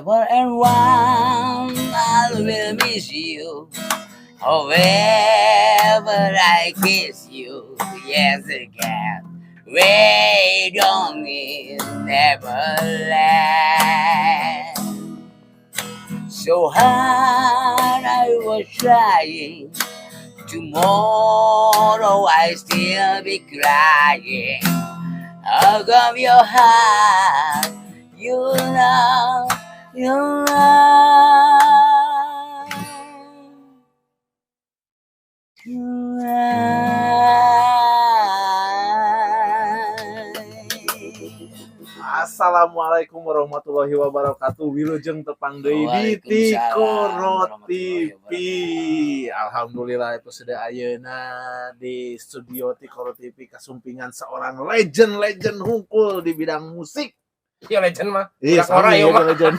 Forever and one, I will miss you. However I kiss you, yes again. Wait on me, never land. So hard I was trying. Tomorrow I still be crying. How come your heart, you love, you love, you love. Assalamualaikum warahmatullahi wabarakatuh. Wilujeng tepang deui di Waalaikumsalam Tikoro warahmatullahi TV. Alhamdulillah episode ayeuna di studio Tikoro TV kasumpingan seorang legend-legend hungkul di bidang musik. Iya, legend mah. Iya, Budak ora sami ieu ya, mah. Legend.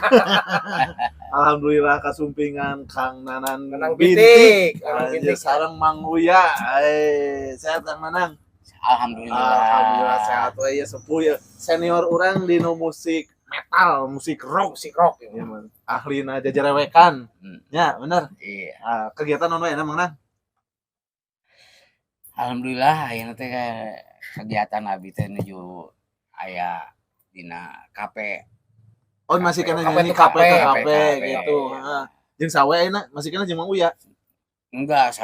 Alhamdulillah kasumpingan Kang Nanan Nanang Bintik. Bintik. Nanang Anjir, Bintik. sareng Mang Uya. Eh, sehat, Kang Nanang? Alhamdulillah. Alhamdulillah sehat we ya, sepuh ya. Senior urang di nu musik metal, musik rock. Musik rock. Ya, man. Ahlina jajarewekan. Ya, bener. Iya. Ah, kegiatan naon wae Mang Nang? Alhamdulillah ayeuna teh kegiatan abi teh nuju aya dina kafe. Oh, masih kena Kafe nyanyi tuh kafe kafe. ke kafe Kafe, gitu. iya. Heeh. Jeung sawe ayeuna masih kena jeung Mang Uya? Enggak,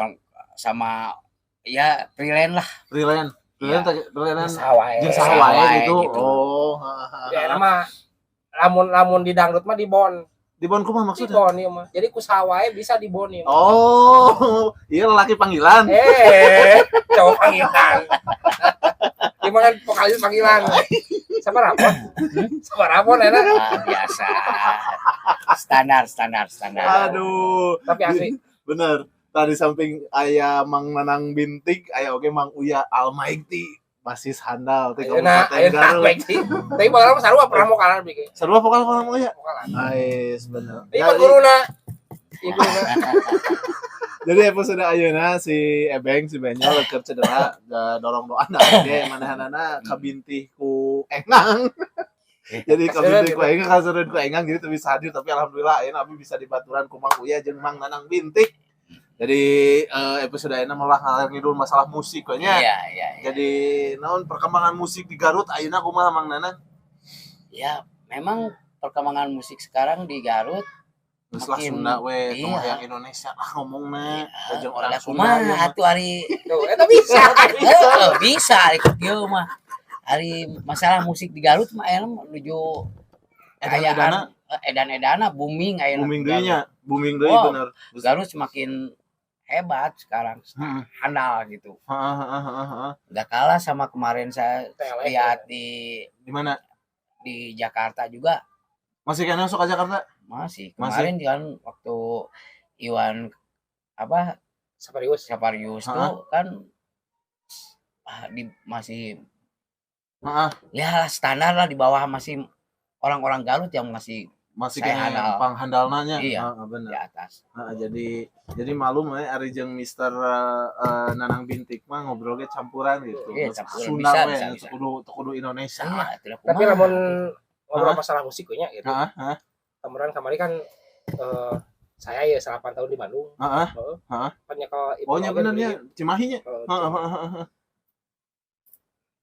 sama ya freelance lah. Freelance. Freelance Iya. teh freelance Saha wae. jeung saha Saha wae wae gitu. gitu. Oh, heeh, Ya heeh. nama lamun lamun di dangdut mah di bon. Di bon kumaha Di maksudnya? bon ieu mah. Jadi ku saha wae bisa di bon ieu mah. Oh, iya, lelaki panggilan. Eh, cowok panggilan. Gimana kan vokalis panggilan? Sama rapon? Sama rapon enak. Ah, biasa. Standar, standar, standar. Aduh, Tapi asli. Bener. Tadi samping aya Mang Nanang Bintik, aya oge Mang Uya Almighty, basis handal teh Ayeuna Kabupaten ayeuna Garut. baik sih. Tapi bakal mah sarua pernah vokalan bikin. Sarua vokal Mang Uya. Vokalan. Ais, bener. Ieu mah guruna. Ieu guruna. Jadi episode ayeuna si Ebeng, si Benyol keur cedera, da, dorong doa na oge manehanana kabintih ku engang. Jadi kabintih ku engang, kasereun ku engang, jadi teu bisa hadir, tapi alhamdulillah ayeuna abi bisa dibaturan ku Mang Uya jeung Mang Nanang Bintik. Jadi episode ayeuna malah ngalir ngidul masalah musik we nya. Iya. Jadi naon perkembangan musik di Garut ayeuna, kumaha, Mang Nanang? Ya, memang perkembangan musik sekarang di Garut Geus lah makin- Sunda we, tong iya. hayang Indonesia ah ngomongna, jeung orang Lah, Sunda kumaha ieu mah. atuh ari Tuh, eta bisa. Heeh, bisa ari kieu mah. Ari masalah musik di Garut mah ayeuna menuju Edan-edana. Edan-edana, booming ayeuna Booming di deui Garut. nya, booming deui Wow. bener. Garut semakin hebat sekarang, handal gitu. Heeh heeh heeh heeh. Nggak kalah sama kemarin saya Telek, lihat di Di mana? Di Jakarta juga. Masih kena masuk ke Jakarta? Masih. Masih. Kemarin kan waktu Iwan apa Saparius. Saparius tuh kan ah, di masih ya standar lah, di bawah masih orang-orang Garut yang masih Masih saya kena handal. panghandalna nya. Iya. Heeh, bener. Di atas. Heeh, jadi malum we ari jeung Mister Nanang Bintik mah ngobrol ge campuran gitu. Iya, campuran. Sunda Bisa, we, bisa, bisa. Kudu teu kudu Indonesia. Iya, tidak Tapi kumaha. lamun ngobrol Hah? masalah musik nya gitu. Heeh, heeh. Kemarin kamari kan saya ya 8 tahun di Bandung. Heeh. Heeh. Heeh. Pan nyekel itu Oh nya oge bener dulu nya ya. Cimahi nya. Heeh, Heeh, heeh, heeh.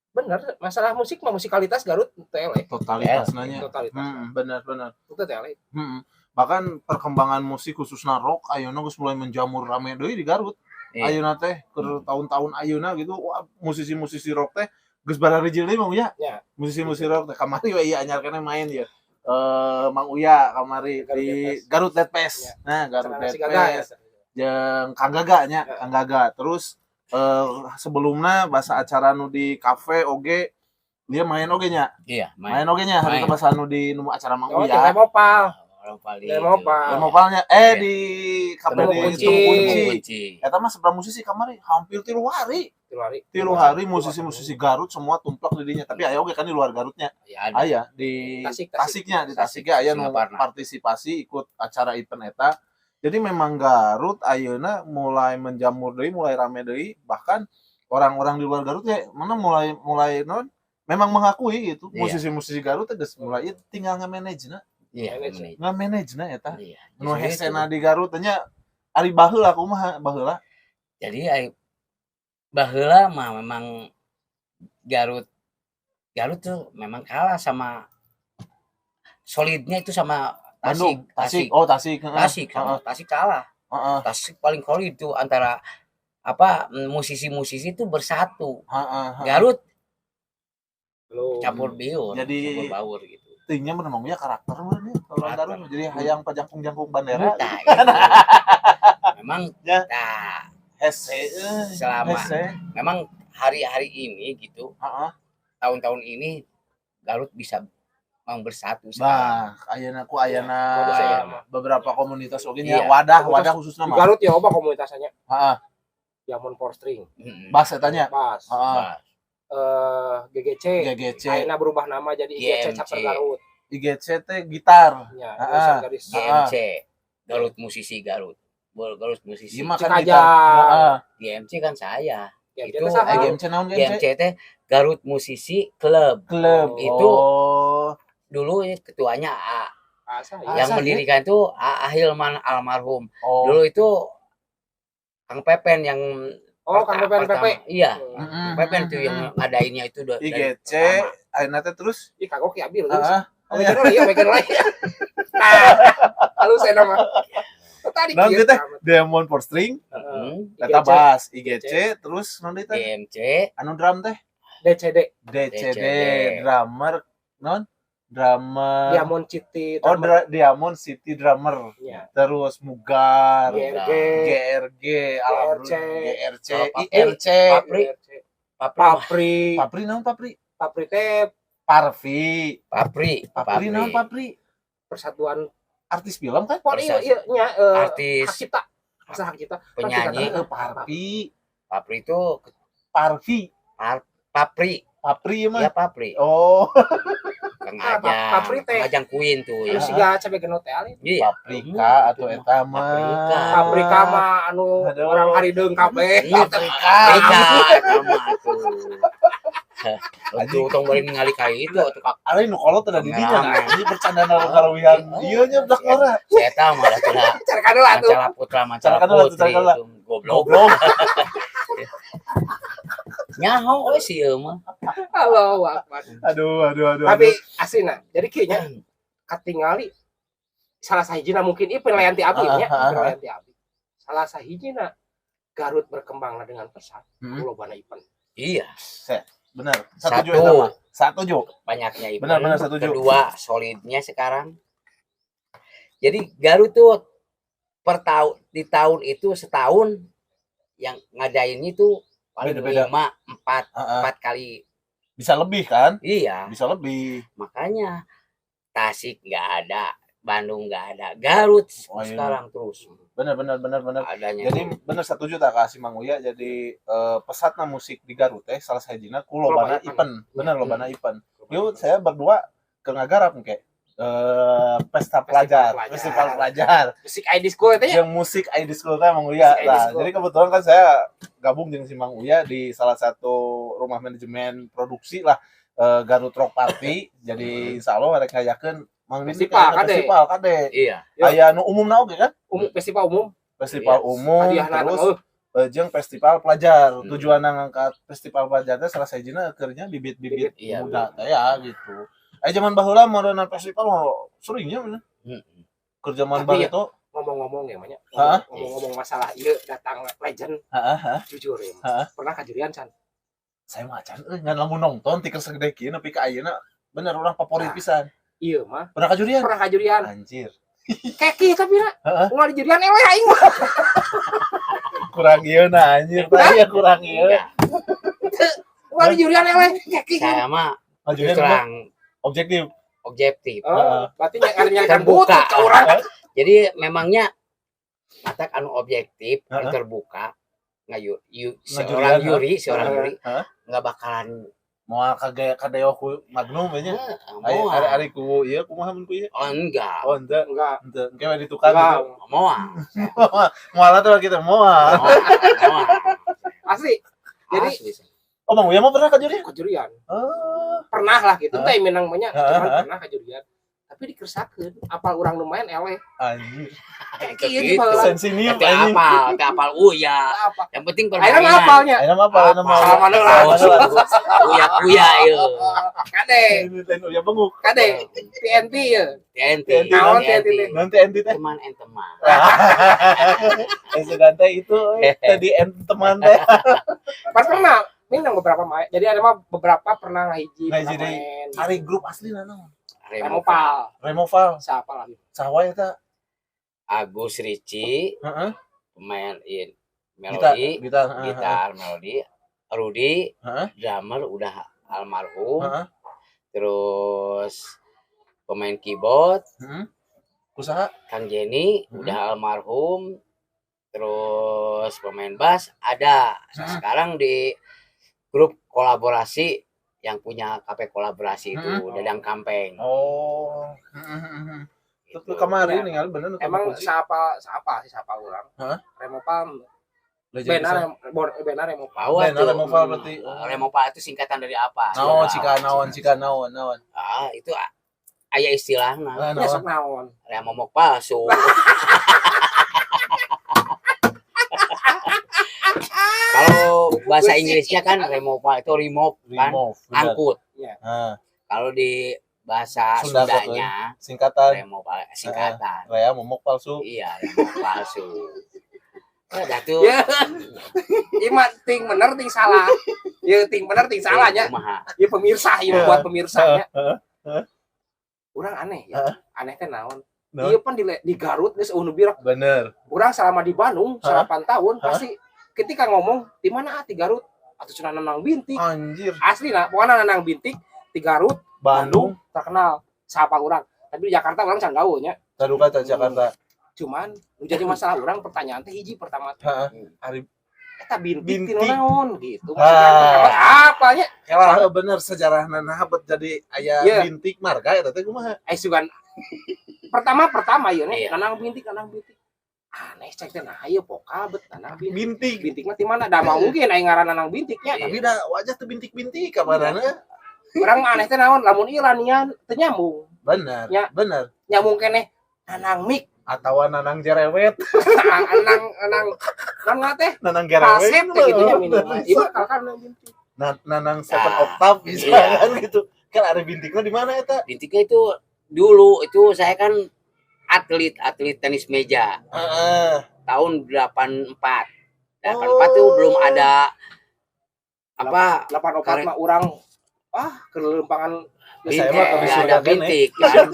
Bener, masalah musik mah musikalitas Garut tele. Totalitas nanya. Totalitas. Bener bener. Itu tele. Bahkan perkembangan musik khususnya rock ayeuna geus mulai menjamur rame deui di Garut. Iya. Ayeuna teh keur tahun-tahun ayeuna gitu, wah, musisi-musisi rock teh geus bararijil deui, Mang Uya. Ya. Musisi-musisi rock teh kamari we ieu anyar keneh main ya. Eh, Mang Uya kamari Garut di Death Fest. Garut Death Fest. Ya. Nah, Garut Celana Death si Gaga ya. Fest jeung Kang Gaga nya, Ya. Kang Gaga. Terus sebelumnya bahasa acara nu di kafe oge dia main oge nya. Iya, main. Main oge nya hari Main. itu bahasa nu di nu acara Mang Oh, Uya. jeung Remopal. Orang paling Remopal. Remopalnya eh Iya. di kafe Temu di Kunci. Temu Kunci. Kunci. Eta mah seberapa musisi kamari hampir 3 hari. 3 hari. 3 hari musisi-musisi Garut semua tumplak di dinya. Tapi aya oge kan di luar Garutnya. Ya, ada. Aya di Tasik, Tasik. Tasiknya, di Tasik, Tasiknya aya nu Singaparna. partisipasi ikut acara event eta. Jadi memang Garut ayeuna mulai menjamur deui, mulai rame deui, bahkan orang-orang di luar Garut ya mana mulai mulai non memang mengakui gitu Iya. musisi-musisi Garut teh geus mulai ieu tinggal nge-manage na. Iya, Manage. manage. Nga-manage na eta. Iya. Nu Justru hesena itu. di Garut teh nya, ari baheula kumaha baheula? Jadi ai baheula mah memang Garut Garut tuh memang kalah sama solidnya itu sama Bandung, Tasik, Tasik. Tasik. Oh, Tasik, heeh. Tasik sama Tasik kalah. Tasik paling solid tuh antara apa, musisi-musisi itu bersatu. Heeh, heeh. Garut Belum. campur biur, Jadi campur baur gitu. Tingnya bener mah ya karakter mah nya kalau Karakter. Garut jadi hayang pajangkung-jangkung bandera. Nah, itu. Memang Ya. nah, Hese euy. Selama- Hese. memang hari-hari ini gitu, tahun-tahun ini Garut bisa memang bersatu sekarang. Bah, ayeuna ku ayeuna Iya, saya mah. beberapa komunitas oge nya Iya. wadah Komunitas wadah khususna Di mah. Garut ya apa komunitasnya? Heeh. Diamond Four String. Heeh. Bass eta nya. Bass. Heeh. Bah, GGC. GGC. Ayeuna berubah nama jadi IGC GMC. Chapter Garut. IGC teh gitar. Ya, Heeh. garis. GMC, Garut Musisi Garut. Garut Musisi. Ieu mah kan Cikajang. gitar. Heeh. GMC kan saya. GMC Itu, teh saha? Eh, GMC naon GMC? GMC teh Garut Musisi Club. Klub. Itu Oh. dulu ya ketuanya A. Asa, Ah, ya. Yang saya. mendirikan itu A. Hilman almarhum. Oh. Dulu itu Kang Pepen yang Oh, Kang Pepen pertama. PP. Iya, Mm-mm. Kang Pepen tuh yang ngadainnya itu dari IGC pertama. ayeuna teh terus Ih, kagok ya abil. Terus. heeh. Oh, megan lah, iya, megan lah. Nah, lalu saya nama. Tadi Naon kieu teh? Diamond for String, Heeh. eta IGC, bass, IGC, terus naon deui teh? GMC, Anu drum teh? DCD, DCD, DCD. drummer non? Drummer. Diamond City. Oh, Diamond City Drummer. Ya. Terus Mugar, GRG, GRG, alhamdulillah, GRC, Kalau Papri, IRC, Papri. GRC. Papri, Papri, Papri naon Papri? Papri teh Parvi, Papri, Papri naon Papri? persatuan Artis film kan? pon iya iya nya Artis, hak cipta. Masa hak cipta? penyanyi. Parvi, Papri itu Parvi, Papri, Papri mah. ya Papri. Oh, Kang Ah, Ajang, Papri teh. Kang Ajang Queen tuh ya. Anu siga cabe genot teh ali. Iya. Paprika atau eta mah. Paprika. Paprika mah anu Aduh. orang harideung kabeh. Iya, Paprika. Paprika eta mah tuh. Tuh tong bari ningali ka itu atuh kak. Ari nu kolot teh di dinya. Rame. Ini bercanda kalawihan. Ieu nya budak ngora. Saya tahu malah cenah Cari kado lah tuh. mancala putra mancala Carakan lah tuh, putri carakan lah. itu goblok. Goblok. Nyaho we sih ieu mah. Allahu Akbar. Aduh, aduh, aduh. Tapi aslinya, jadi kayaknya katingali salah sahijina mungkin ieu penilaian ti abdi nya, penilaian ti abdi. Salah sahijina Garut berkembang dengan pesat, lobana event. Iya, Benar. Satu Satu. eta mah. Satu banyaknya event. Benar, benar, setuju. Kedua, solidnya sekarang. Jadi Garut tuh per tahun di tahun itu setahun yang ngadain itu paling Beda-beda. 5, 4, Heeh. 4 kali. Bisa lebih kan? Iya, Bisa lebih. makanya Tasik nggak ada, Bandung nggak ada, Garut Oh, iya. sekarang terus Benar, benar, benar, benar. adanya. Jadi bener setuju tak kasih Mang Uya jadi pesatna musik di Garut teh salah sahijina ku lobana Loba event. event. Bener lobana event. Yuk saya berdua ke ngagarap engke. Pesta pelajar, pelajar. festival pelajar. Musik ID School itu ya. Yang musik ID School teh Mang Uya. Musik ID Nah, School. jadi kebetulan kan saya gabung dengan si Mang Uya di salah satu rumah manajemen produksi lah, Garut Rock Party. Jadi insya Allah mereka ngayakeun Mang Didi Festival, kayakna kade. festival kade. Iya, Yo. Aya nu umumna oge kan? Umum festival umum, Festival Iya. umum hadiahna terus teh, jeung festival pelajar. Tujuan ngangkat festival pelajar teh salah sahijina keurnya bibit-bibit Iya, muda teh ya gitu. Zaman baheula modern festival mah seringnya bener. Keur zaman Tapi ya, baheula ngomong-ngomong ya banyak. Hah? Ngomong-ngomong masalah ieu datang legend heeh, heeh. jujur ya. Hah? Pernah kajurian can? Saya mah acan euy ngan lamun nonton ti keur segede kieu nepi ka ayeuna bener urang favorit Nah. pisan. Iya mah. Pernah kajurian? Pernah kajurian. Anjir. Keki tapi na. Heeh. Ulah dijurian eleh aing mah. Kurang ieu na anjir, tadi ya kurang ieu. Enggak. Ulah dijurian eleh keki. Saya mah Kajurian justru mah terang objektif. objektif. Oh, berarti nyari Terbuka. butut ke urang. Jadi memangnya matak anu objektif, anu terbuka, nggak seorang Ngajurian, Yuri, seorang Heeh. Yuri Heeh. nggak bakalan Moal kage kadeo ku Magnum nya. Heeh, Ari moal. ari ku ieu kumaha mun ku ieu? Oh enggak, Oh henteu, Enggak. henteu. Engke we di tukang Enggak. gitu. moal. Moal tuh kita moal. Moal, moal. Asli. Jadi Asli. Oh, Bang Uya mah pernah kajurian? kajurian. Oh. Pernah lah gitu. Hah? Teh minang banyak, Hah, cuman hah. pernah kajurian. Tapi Tapi dikersakeun, apal urang nu main eleh. Anjir. Kayak Gitu. kieu baheula. Sensinium Teu anjing. apal, teu apal uya. Apa? Yang penting Ayeuna permainan. mah apalnya. Ayeuna mah apal, ayeuna mah. Salaman heula. Uya kuya ieu. Kade, Ini teh uya benguk. kade. TNT ya. TNT. Naon TNT teh? Nanti enti teh. Teman and teman. Sugan teh itu tadi en teman teh. Pas pernah minang beberapa main. Jadi ada mah beberapa pernah ngahiji, Ngahiji pernah deui. main. Ari grup asli naon? Remopal. Removal. Siapa lagi? Saha eta? Agus Ricci, Heeh. pemain in Gitar, melodi, gitar, heeh, gitar melodi, Rudi, heeh, drummer udah almarhum, heeh, terus pemain keyboard heeh. Usaha Kang Jenny udah almarhum, terus pemain bass ada. Sekarang di grup kolaborasi yang punya KP kolaborasi itu Dadang Kampeng. Oh. Heeh. Gitu. Terus kemarin Ya. ningali bener nu Emang kunci. siapa siapa sih siapa orang? Hah? Remopal. Legend Benar pisan. benar Remopal. Bawa Benar tuh. Removal berarti. Remopal itu singkatan dari apa? Naon Coba. cika naon cika naon naon. Ah, itu aya istilahna. Ah, Ya naon. sok naon. Remomok palsu. Kalau bahasa Inggrisnya kan remopal itu remove kan, Remove. Benar. angkut. Ah, Kalau di bahasa Sunda Sundanya singkatan remopal singkatan. Rea momok palsu. Iya, remok palsu. Udah tuh. Ya. Ima ting bener ting salah. Ya ting bener ting salahnya. Kumaha? Ya pemirsa ya buat pemirsanya. Heeh. Urang aneh ya. Aneh teh naon? Naon? Iya pan di Garut geus eueuh nu birak. Bener. Urang selama di Bandung Hah? 8 tahun Hah? pasti ketika ngomong di mana ah di Garut atau cenah Nanang Bintik. Anjir. Asli nah, pokoknya Nanang Bintik di Garut, Bandung, terkenal siapa orang. Tapi di Jakarta orang can gaul nya. Taruka teh Jakarta. Cuman nu jadi masalah orang pertanyaan teh hiji pertama teh Heeh. Ari eta bintik Bintik. ti naon gitu. Maksudnya Ah. apa nya? Heeh, bener sejarahna nah bet jadi aya Iya. bintik marga eta teh kumaha? Eh sugan pertama ieu nih Iya. Nanang Bintik Nanang Bintik. Aneh cek teh nah ieu pokal bet Nanang Bintik. Bintik. Bintik mah di mana? Da mau mungkin aing ngaran Nanang Bintiknya. Iya. Tapi dah wajah tuh bintik-bintik kamarana. Urang mah aneh teh naon lamun ieu lanian teu nyambung. Bener, Ya. bener. Nyambung keneh Nanang Mik, Atawa nanang jerewet, Nanang Nanang naon teh? nanang gerewet. Kalsep teh gitu nya minimal. Ieu mah kalkan Nanang Bintik. Nanang seven Nah, oktav bisa iya. kan gitu. Kan ada bintiknya di mana eta? Bintiknya itu dulu itu saya kan atlet atlet tenis meja Heeh. tahun 84. 84 tuh belum ada apa 84 Karet. mah urang ah ke lempangan Ya, saya mah bintik, ke nggak ada surga kene. bintik kan.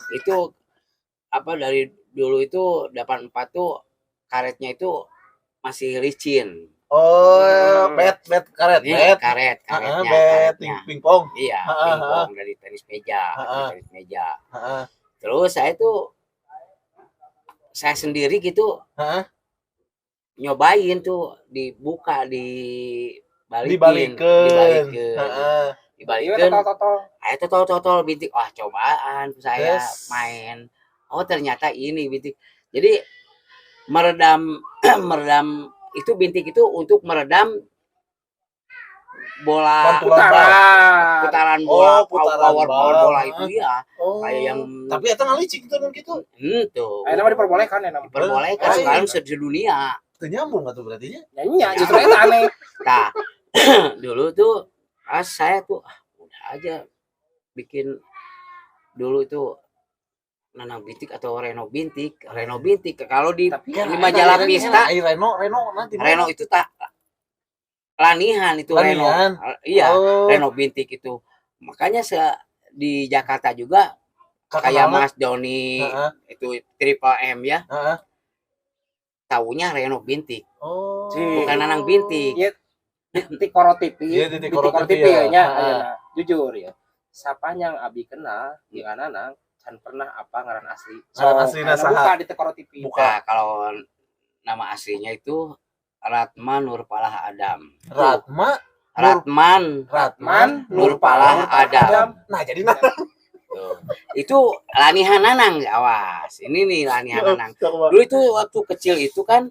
Itu apa dari dulu itu 84 tuh karetnya itu masih licin. Oh, bet bet karet Iya, bet. karet, Heeh, karetnya, bet karetnya. pingpong. Iya, Heeh, pingpong dari tenis meja, Heeh. tenis meja. Heeh. Terus saya tuh saya sendiri gitu Heeh. nyobain tuh dibuka dibalikin, Dibalikeun. dibalikin, Heeh. Iya dibalikin. totol-totol. Ayo totol-totol bintik, wah cobaan saya Yes. main. Oh ternyata ini bintik. Jadi meredam meredam itu bintik itu untuk meredam bola Pantulan bal. Putaran. putaran bola, Oh, putaran power power bal. bola itu ya Oh. kayak yang Tapi eta ngalicik itu kan gitu. tuh Ayeuna mah diperbolehkan ya nama. diperbolehkan Oh, iya. sekarang sedunia. Teu nyambung atuh berarti nya. Nyanyi ya, justru eta aneh. Nah, dulu tuh pas saya tuh ah, udah aja bikin dulu itu Nanang Bintik atau Reno Bintik, Reno Bintik. Kalau di Tapi di majalah Pista, Ai Reno, Reno nanti. Reno itu tak lanihan itu Lanihan. Reno. Iya, Oh, Reno Bintik itu. Makanya di Jakarta juga kayak kayak Mas Doni Heeh, itu Triple M ya, heeh. taunya Reno Bintik, Oh. Si. bukan Nanang Bintik. Iya. Di Koro TV, Iya, di di Koro Koro TV TV ya. ya nya Heeh. ayeuna. Jujur ya. Sapanjang abi kenal jeung Nanang can pernah apa ngaran asli. Ngaran aslina ayeuna saha? Buka di Koro TV. Buka. Nah, kalau nama aslinya itu Ratman Nurpalah Adam. Ratma, Ratman Ratman, Nurpalah Adam. Nah, jadi Nanang. Tuh. Itu lanihan Nanang, awas. Ini nih lanihan Nanang. Dulu itu waktu kecil itu kan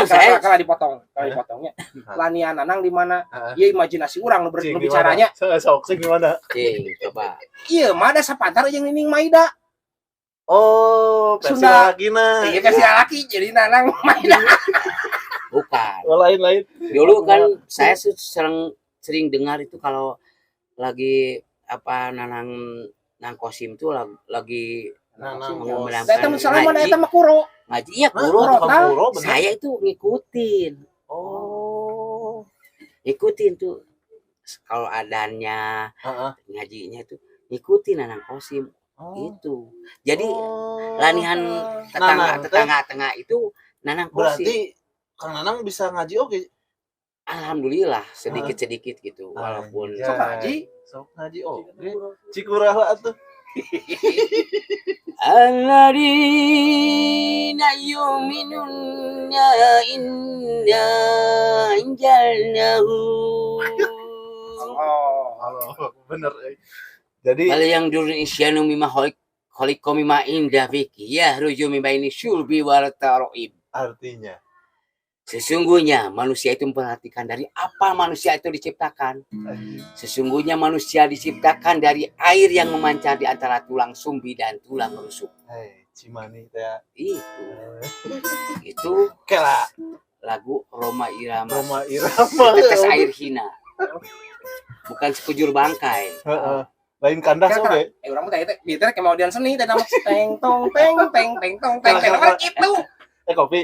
Saya Kalau dipotong, kalau dipotongnya. Lanian Nanang di mana? Heeh. Iya, imajinasi urang nu Cing, nu di bicaranya. mana? Sok sing di mana? Cing, coba. Iya, mah ada sapantar jeung Nining Maida. Oh, versi Sunda. lalakina. Iya, versi lalaki jadi Nanang Maida. Bukan. Oh, lain lain. Dulu kan saya sering sering dengar itu kalau lagi apa Nanang Nang Kosim tuh lagi Nanang Kosim. Da eta misalnya mana Ngaji. eta mah kuro. Ngaji, iya, Hah, guru. tukang Total. kuro, bener. Saya itu ngikutin, Oh. ngikutin tuh kalau adannya ngajinya itu ngikutin Nanang Kosim itu. Jadi lanihan tetangga Nanang teh. tetangga tengah itu Nanang Kosim. Berarti Kang Nanang bisa ngaji oke. Alhamdulillah sedikit-sedikit gitu walaupun Anjay. Sok ngaji. Sok ngaji oke. Cikurah lah atuh. الذين يؤمنون إنا أنزلناه Oh. Halo, bener. Eh. Jadi فلينظر الإنسان مما خلق خلق من ماء دافق يخرج من بين الصلب والترائب. Artinya Sesungguhnya manusia itu memperhatikan dari apa manusia itu diciptakan. Sesungguhnya manusia diciptakan dari air yang memancar di antara tulang sumbi dan tulang rusuk. Hei, Cimani teh. Itu. Itu Kela lagu Rhoma Irama. Rhoma Irama. Tetes air hina. Bukan sekujur bangkai. Heeh. Lain kandas Kela, oge. Eh, urang mah teh teh di teh kemudian seni teh nama teng tong teng teng teng tong teng teng kan gitu. Eh, kopi.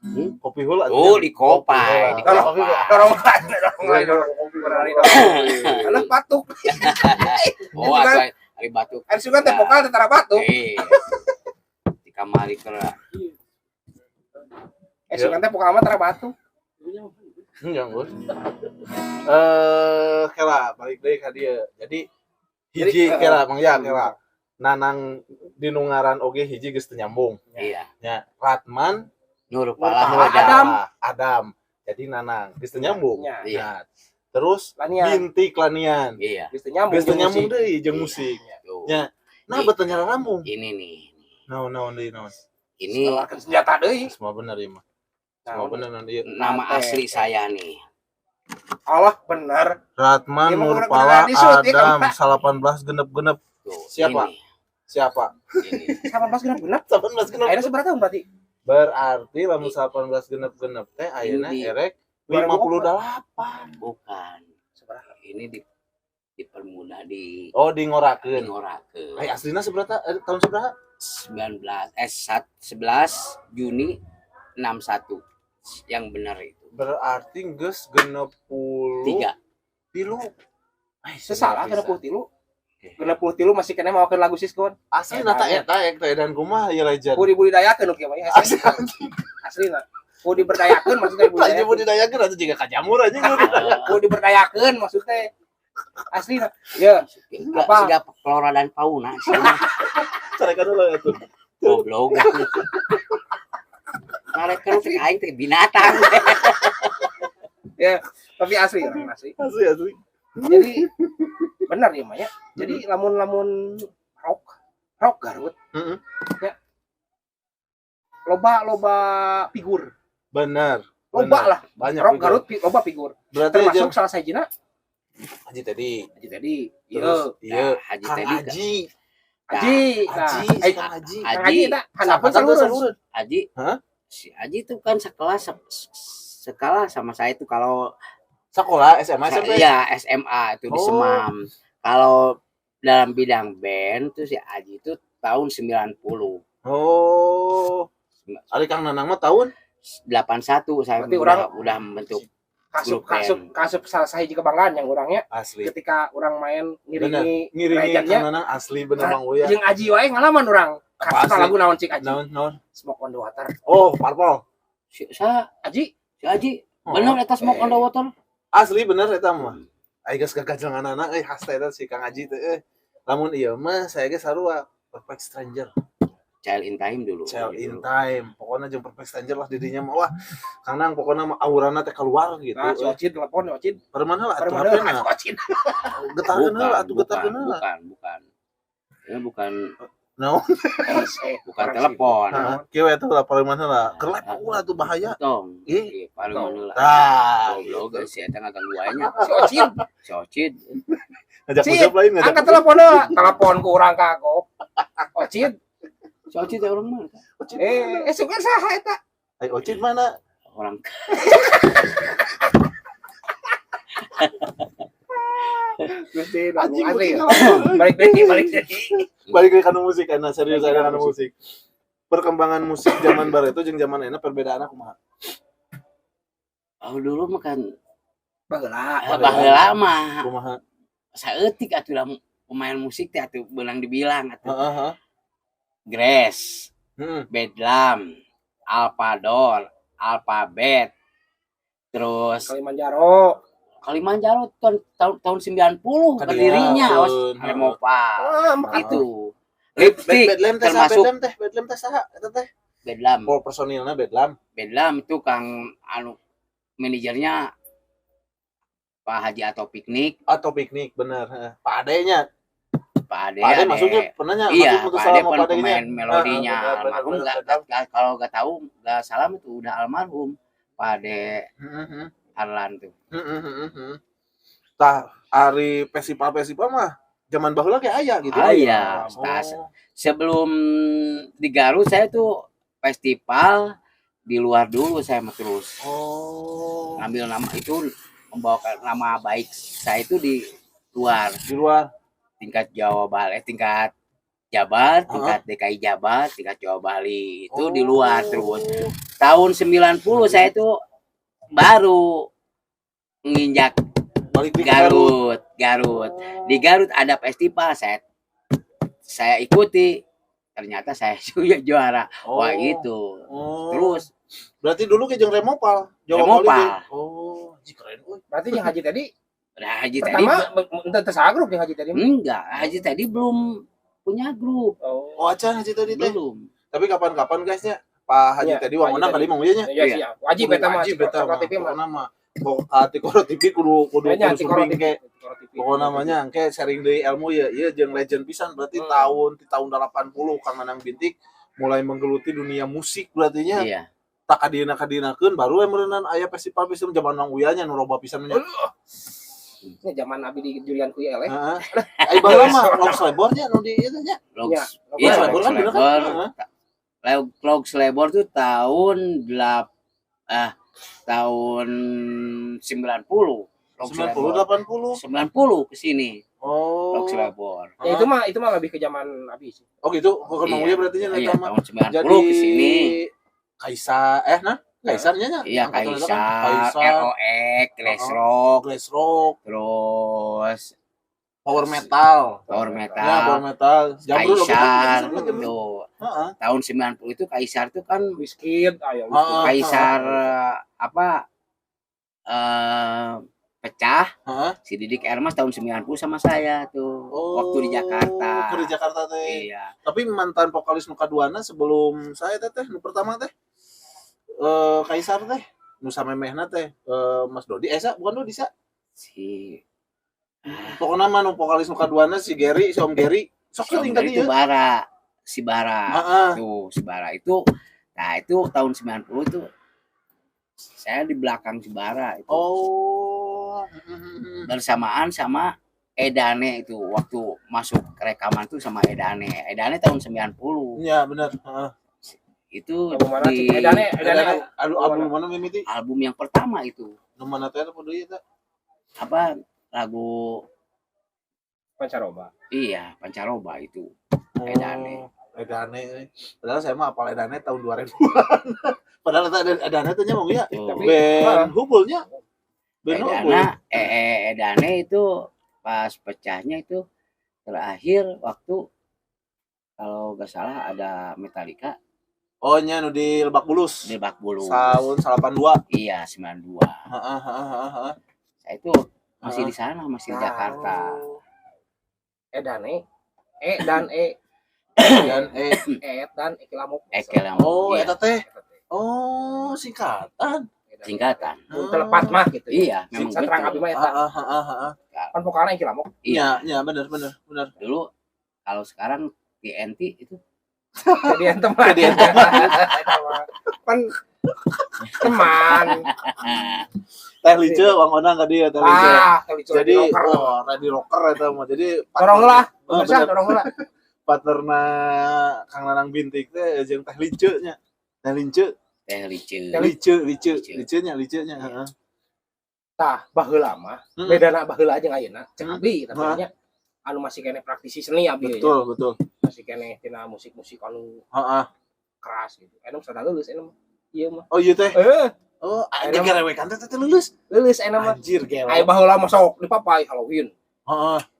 Hmm? Kopi heula. Oh, di kopai, di Kopi kopai. heula. Dorong dorong dorong kopi berlari dorong. Alah, batuk. Oh, atau ari batuk. Ari sugan teh vokal teh tara batuk. Eh. Di kamari kera. Eh, sugan teh vokal mah tara batuk. Enggak, Gus. Eh, kela balik deui ka dieu. Jadi hiji Jadi, kela Mang ya kela. Nanang dinu ngaran oge hiji geus teu nyambung. Iya. Nya, Ratman Nur Nur Falah Falah Adam. Adam. Adam. Jadi Nanang geus teu nyambung. Nya. Iya. Nah, terus Lanian. binti Klanian. Iya. Geus teu nyambung. Geus teu jeung nyambung musik. deui jeung musik. Tuh. Nya. Nah, betul nyambung. Ini nih. Naon naon deui naon. Ini Keluarkan senjata deui. Semua bener ieu mah. Semua Naon? bener naon ieu. Nama asli saya nih. Allah bener. Ratman Dia mah Nurpala kurang-kurang disut, ya, Adam kan? 18 genep-genep. Tuh, Siapa? ini. Siapa? Ini. 18 genep genep. 18 genep. Ayeuna seberapa tahun berarti? Berarti lamun 18 genep-genep teh ayeuna Ini. erek 58. Bukan. Seberapa? Ini di dipermudah di Oh, di ngorakeun. ngorakeun. Eh, aslina seberapa tahun seberapa? 19 eh 11 Juni 61 yang benar itu. Berarti geus 60 Tiga. tilu. Eh, Sesalah bisa. 63. 63 masih kena mawakeun lagu Siskon. Asli nata eta ek teh dan kumaha ieu legend. Kudu dibudidayakeun nu kieu mah ya. Asli. Aslina. Kudu diberdayakeun maksudnya Aja budidayakeun. budidayakeun atuh jiga kajamur aja Kudu diberdayakeun maksudnya. Aslina. Ya, Enggak, Apa? sudah flora dan fauna sih. Carekan heula atuh. Goblok. Ngarekan teh aing teh binatang. Ya, tapi asli orang asli. Asli asli. Jadi benar ya Maya. Jadi lamun-lamun rock rock Garut ya, loba loba figur. Bener. Loba Bener. lah. Banyak Rock figur. Garut loba figur. Berarti Termasuk salah sahijina Haji tadi. Haji Teddy. Iya. Terus iya Haji Kang Teddy. Haji. Haji. Nah, Haji, eh, Kang Haji. Kang Haji eta handapeun Sahabat salureun. salureun. Haji. Hah? Si Haji itu kan sekelas sekolah sama saya itu kalau Sekolah SMA SMP. Iya, SMA itu di Oh. Semam. Kalau dalam bidang band tuh si Haji itu tahun 90. Oh. Ari Kang Nanang mah tahun 81 saya Berarti udah membentuk Kasup grup kasup band. kasup salah sahiji kebanggaan yang urangnya asli. ketika orang main ngiringi Ngiringi legendnya Kang Nanang asli bener Mang Uya. jeung Aji wae ngalaman urang. Apa Kasup asli? lagu naon cik Aji? Naon naon. Smoke on the Water. Oh, Parpol. Si, sa, Aji si Haji Oh. bener eta Smoke on the Water. Asli bener eta mah. Ai geus gagajenganana euy hasta eta si Kang Haji teh euy. Lamun ieu mah saya ge sarua Perfect Stranger. Child in Time dulu. Child in Dulu. Time. Pokoknya jeung Perfect Stranger lah didinya mah wah. Kang Nang pokoknya mah aurana teh keluar gitu. Nah, si Ocin telepon si Ocin. Parman heula atuh Parman HP heula na. si Ocin. Getarkeun heula Bukan, atuh bukan, getarkeun heula. bukan, bukan. Ini bukan Naon? Bukan telepon. Heeh, kieu we tuh lah pareuman heula. Keur live ulah tuh bahaya. Tong. Ih. Iya, pareuman heula. Tah. Goblok si eta ngaganggu wae nya. Si Ocid. Si Ocid. Ngajak Cid, usap lain ngajak. Angkat telepon heula. Telepon ku urang kagok. Ocid. Si Ocid teh orang mana? Ocid. Suka saha eta? Ai Ocid mana? Orang Gusti, Anjing asli. balik Balik deui, balik deui. Balik ke musik karena serius ada kana musik. Perkembangan musik zaman bareto jeung zaman ayeuna perbedaanna kumaha? Oh, dulu mah kan Baheula. baheula mah Kumaha? saeutik atuh lah pemain musik teh atuh beunang dibilang atuh. Heeh, heeh. Grace, Heeh. Bedlam, Alpador, Alphabet, terus Kalimanjaro. Kalimanjaro tahun 90 berdirinya Kadiakeun, awas heeh. Remopal Ah, maka itu. Lipstick Bedlam teh saha? termasuk Bedlam teh, Bedlam teh saha eta teh? Bedlam. Oh, personilna Bedlam. Bedlam itu Kang anu manajernya Pak Haji atau Piknik, Atau piknik bener, heeh. Pak Ade-nya. Pak Ade. Pak Ade masuknya pernah nya Iya, masuk Pak salam Ade sama pun Pak Ade-nya. pemain melodinya. Heeh, bener, Almarhum bener, nggak bener. kalau nggak tahu nggak salam itu udah almarhum Pak Ade Heeh, Arlan tuh. heeh, heeh, heeh. Tah, ari festival-festival mah zaman baheula ge aya gitu. Aya, Oh. tas. Sebelum di Garut saya tuh festival di luar dulu saya mah terus. Oh. Ngambil nama itu membawa nama baik saya itu di luar Di luar. tingkat Jawa Bali, tingkat Jabar, tingkat DKI Jabar, tingkat Jawa Bali itu di luar terus. Tahun 90 saya itu baru menginjak Balik di Garut. Garut, Garut. Di Garut ada festival saya ikuti. Ternyata saya juga juara. Oh. Wah, gitu. Oh. Terus Berarti dulu ke jeung Remopal. Jawa Remopal. Bali ge. Oh, anjing keren euy. Berarti yang Haji tadi nah, Haji tadi pertama ente teu sagrup yang Haji tadi. enggak, Haji tadi belum punya grup. Oh. Oh, acan Haji tadi teh. Belum. Tapi kapan-kapan guysnya Pak Haji Iya, tadi Pak wangona Haji kali tadi. mau nya. Iya Iya. siap. Wajib eta mah. Wajib eta mah. Tikoro TV mah. Pokona mah. Pokok Tikoro TV kudu kudu Kayaknya kudu Tikoro sumping TV. ke. Tikoro TV. Pokona mah nya engke sharing deui ilmu ya, ieu jeung legend pisan berarti tahun di tahun 80 Kang Nanang Bintik mulai menggeluti dunia musik berarti nya. Iya. Tak kadieuna-kadienakeun baru we meureunan aya festival-festival zaman Mang Uya nya nu loba pisan nya. Ini zaman abi di Julian Kuy eleh. Heeh. Ai baheula mah Logs Lebor nya nu di ieu teh nya. Logs, Iya, iya, Logs Lebor Logs kan bener kan? Lebor. Heeh. Logs Lebor tuh tahun tahun 90. Logs 90 Lebor. 80. 90 ke sini Oh. Logs Lebor. Ya itu mah lebih ke zaman abi sih. Oh gitu, bukan Mang Iya. Uya berarti nya Iya, eta mah. tahun 90 Jadi ke sini. Kaisar nah Kaisarnya nya. Iya, Angkatan eta kan Kaisar, Kaisar, ROX, Glass Rock, Glass Rock, terus Power Metal. Power Ya, Metal, Power Metal. Jamrud oke kan? Kaisar Jamrud, Jamrud. tuh. Heeh. Tahun 90 itu Kaisar tuh kan Wizkid, ayo Heeh. Wizkid. Kaisar apa pecah Heeh. si Didik Ermas tahun 90 sama saya tuh Oh, waktu di Jakarta. Keur di Jakarta teh. Iya. Tapi mantan vokalis nu kaduana sebelum saya teh teh nu pertama teh. Kaisar teh nu samemehna teh Mas Dodi sa bukan Dodi sa. Si Pokokna mah nu vokalis nu kaduana si Gary, si Om Gary. Sok si Om sering Gary tadi itu ya. Bara, si Bara. Heeh. Tuh, si Bara itu nah itu tahun 90 tuh saya di belakang si Bara itu. Oh. Bersamaan sama Edane itu waktu masuk rekaman tuh sama Edane. Edane tahun 90. Iya benar. Heeh. Itu Album mana di sih? Edane, Edane. Edane aduh album mana mimiti? album yang pertama itu. Nu mana teh apa deui eta? Apa lagu Pancaroba. iya Pancaroba itu. Edane. Oh, Edane. Padahal saya mah apal Edane tahun 2000-an. Padahal eta Edane teh nya mong ya. Tuh. Tapi- Band Hubulnya. Band Hubul. Edana, Edane itu pas pecahnya itu terakhir waktu kalau nggak salah ada Metallica Oh nya nu di Lebak Bulus. di Lebak Bulus. Tahun 82. Iya, 92. Heeh heeh heeh heeh. Saya itu masih di sana, masih di Nah. Jakarta. Edane. E dan E. Dan E. E dan E Lamuk. Eke Lamuk. Oh, iya. eta teh. Oh, singkatan. Singkatan. Mun telepat mah gitu. Iya, memang Saterang abi betul. mah eta. Heeh heeh heeh. Kan vokalnya Eke Lamuk. Iya. Iya, iya bener bener bener. Dulu kalau sekarang TNT itu. Jadi yang teman. Jadi yang teman. Kan teman. Teh Lice Bang Onang ka dieu Teh Lice. Ah, Teh Lice Jadi Ready Rocker. Oh, Ready Rocker eta mah. Jadi Dorong lah, Oh, pemirsa, bener. dorong lah. Partnerna Kang Nanang Bintik teh jeung Teh Lice nya. Teh Lice, Teh Lice. Lice, Lice, Lice. Lice nya, Lice nya, heeh. Tah, baheula mah, bedana baheula jeung ayeuna, cek abdi tapi nya anu masih keneh praktisi seni abdi nya. Betul, betul. Masih keneh tina musik-musik anu keras gitu. Anu sada lulus anu mah. Ieu mah. Oh iya teh. Eh, Oh, anjir gerewekan teh teh lulus. Lulus anu mah. Anjir gelo. Aya baheula mah sok dipapai Halloween,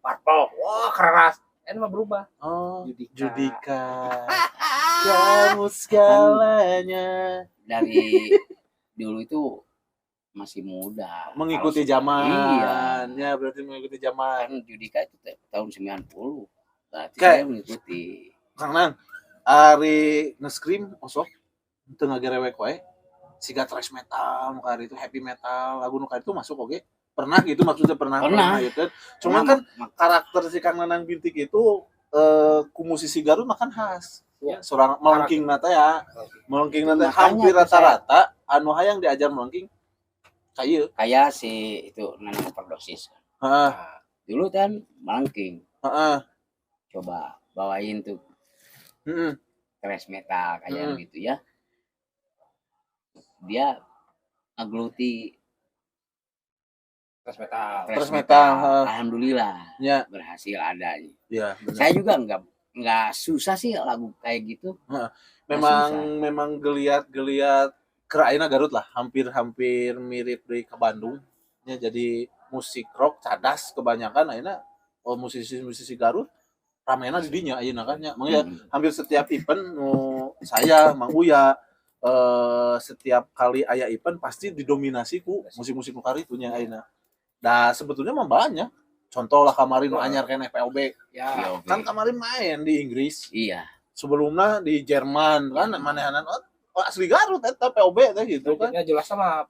Purple. Wah, keras. Anu mah berubah. Oh, Judika. Judika. Kamu segalanya. Dari dulu itu masih muda. Mengikuti Kalau zaman. Iya. Ya, berarti mengikuti zaman. Kan Judika itu tahun 90. Berarti Kayak- saya mengikuti. Kang Nang, ari nge-scream osok teu ngagerewek wae. Siga thrash metal, nu itu heavy metal, lagu nu itu masuk oke. Pernah gitu maksudnya pernah Pernah. gitu. Cuman Pernah kan karakter si Kang Nanang Bintik itu ku musisi Garut makan khas. Ya. Seorang melengking nata ya, melengking nata Makanya hampir tuh saya- rata-rata anu hayang diajar melengking kayu. Kayak si itu Nanang Overdosis. Heeh, Dulu kan melengking. heeh. Coba bawain tuh thrash metal kayak gitu ya. Dia ngegeluti Thrash metal. Thrash metal, heeh. Alhamdulillah Ya, berhasil ada. ya benar. Saya juga nggak susah sih lagu kayak gitu. Memang Susah. memang geliat-geliat keraina Garut lah, hampir-hampir mirip di ke Bandung. Ya, jadi musik rock cadas kebanyakan ayeuna oh, musisi-musisi Garut ramena di dinya ayeuna kan nya. Mang ya, hampir setiap event nu saya Mang Uya setiap kali aya event pasti didominasi ku musik-musik nu karitu nya ayeuna. Nah, sebetulnya mah banyak. Contoh lah kamari nu anyar keneh POB. Ya. POB. Kan kamari main di Inggris. Iya. Sebelumnya di Jerman kan manehanan oh, oh, asli Garut eta POB teh gitu kan. Ya jelas sama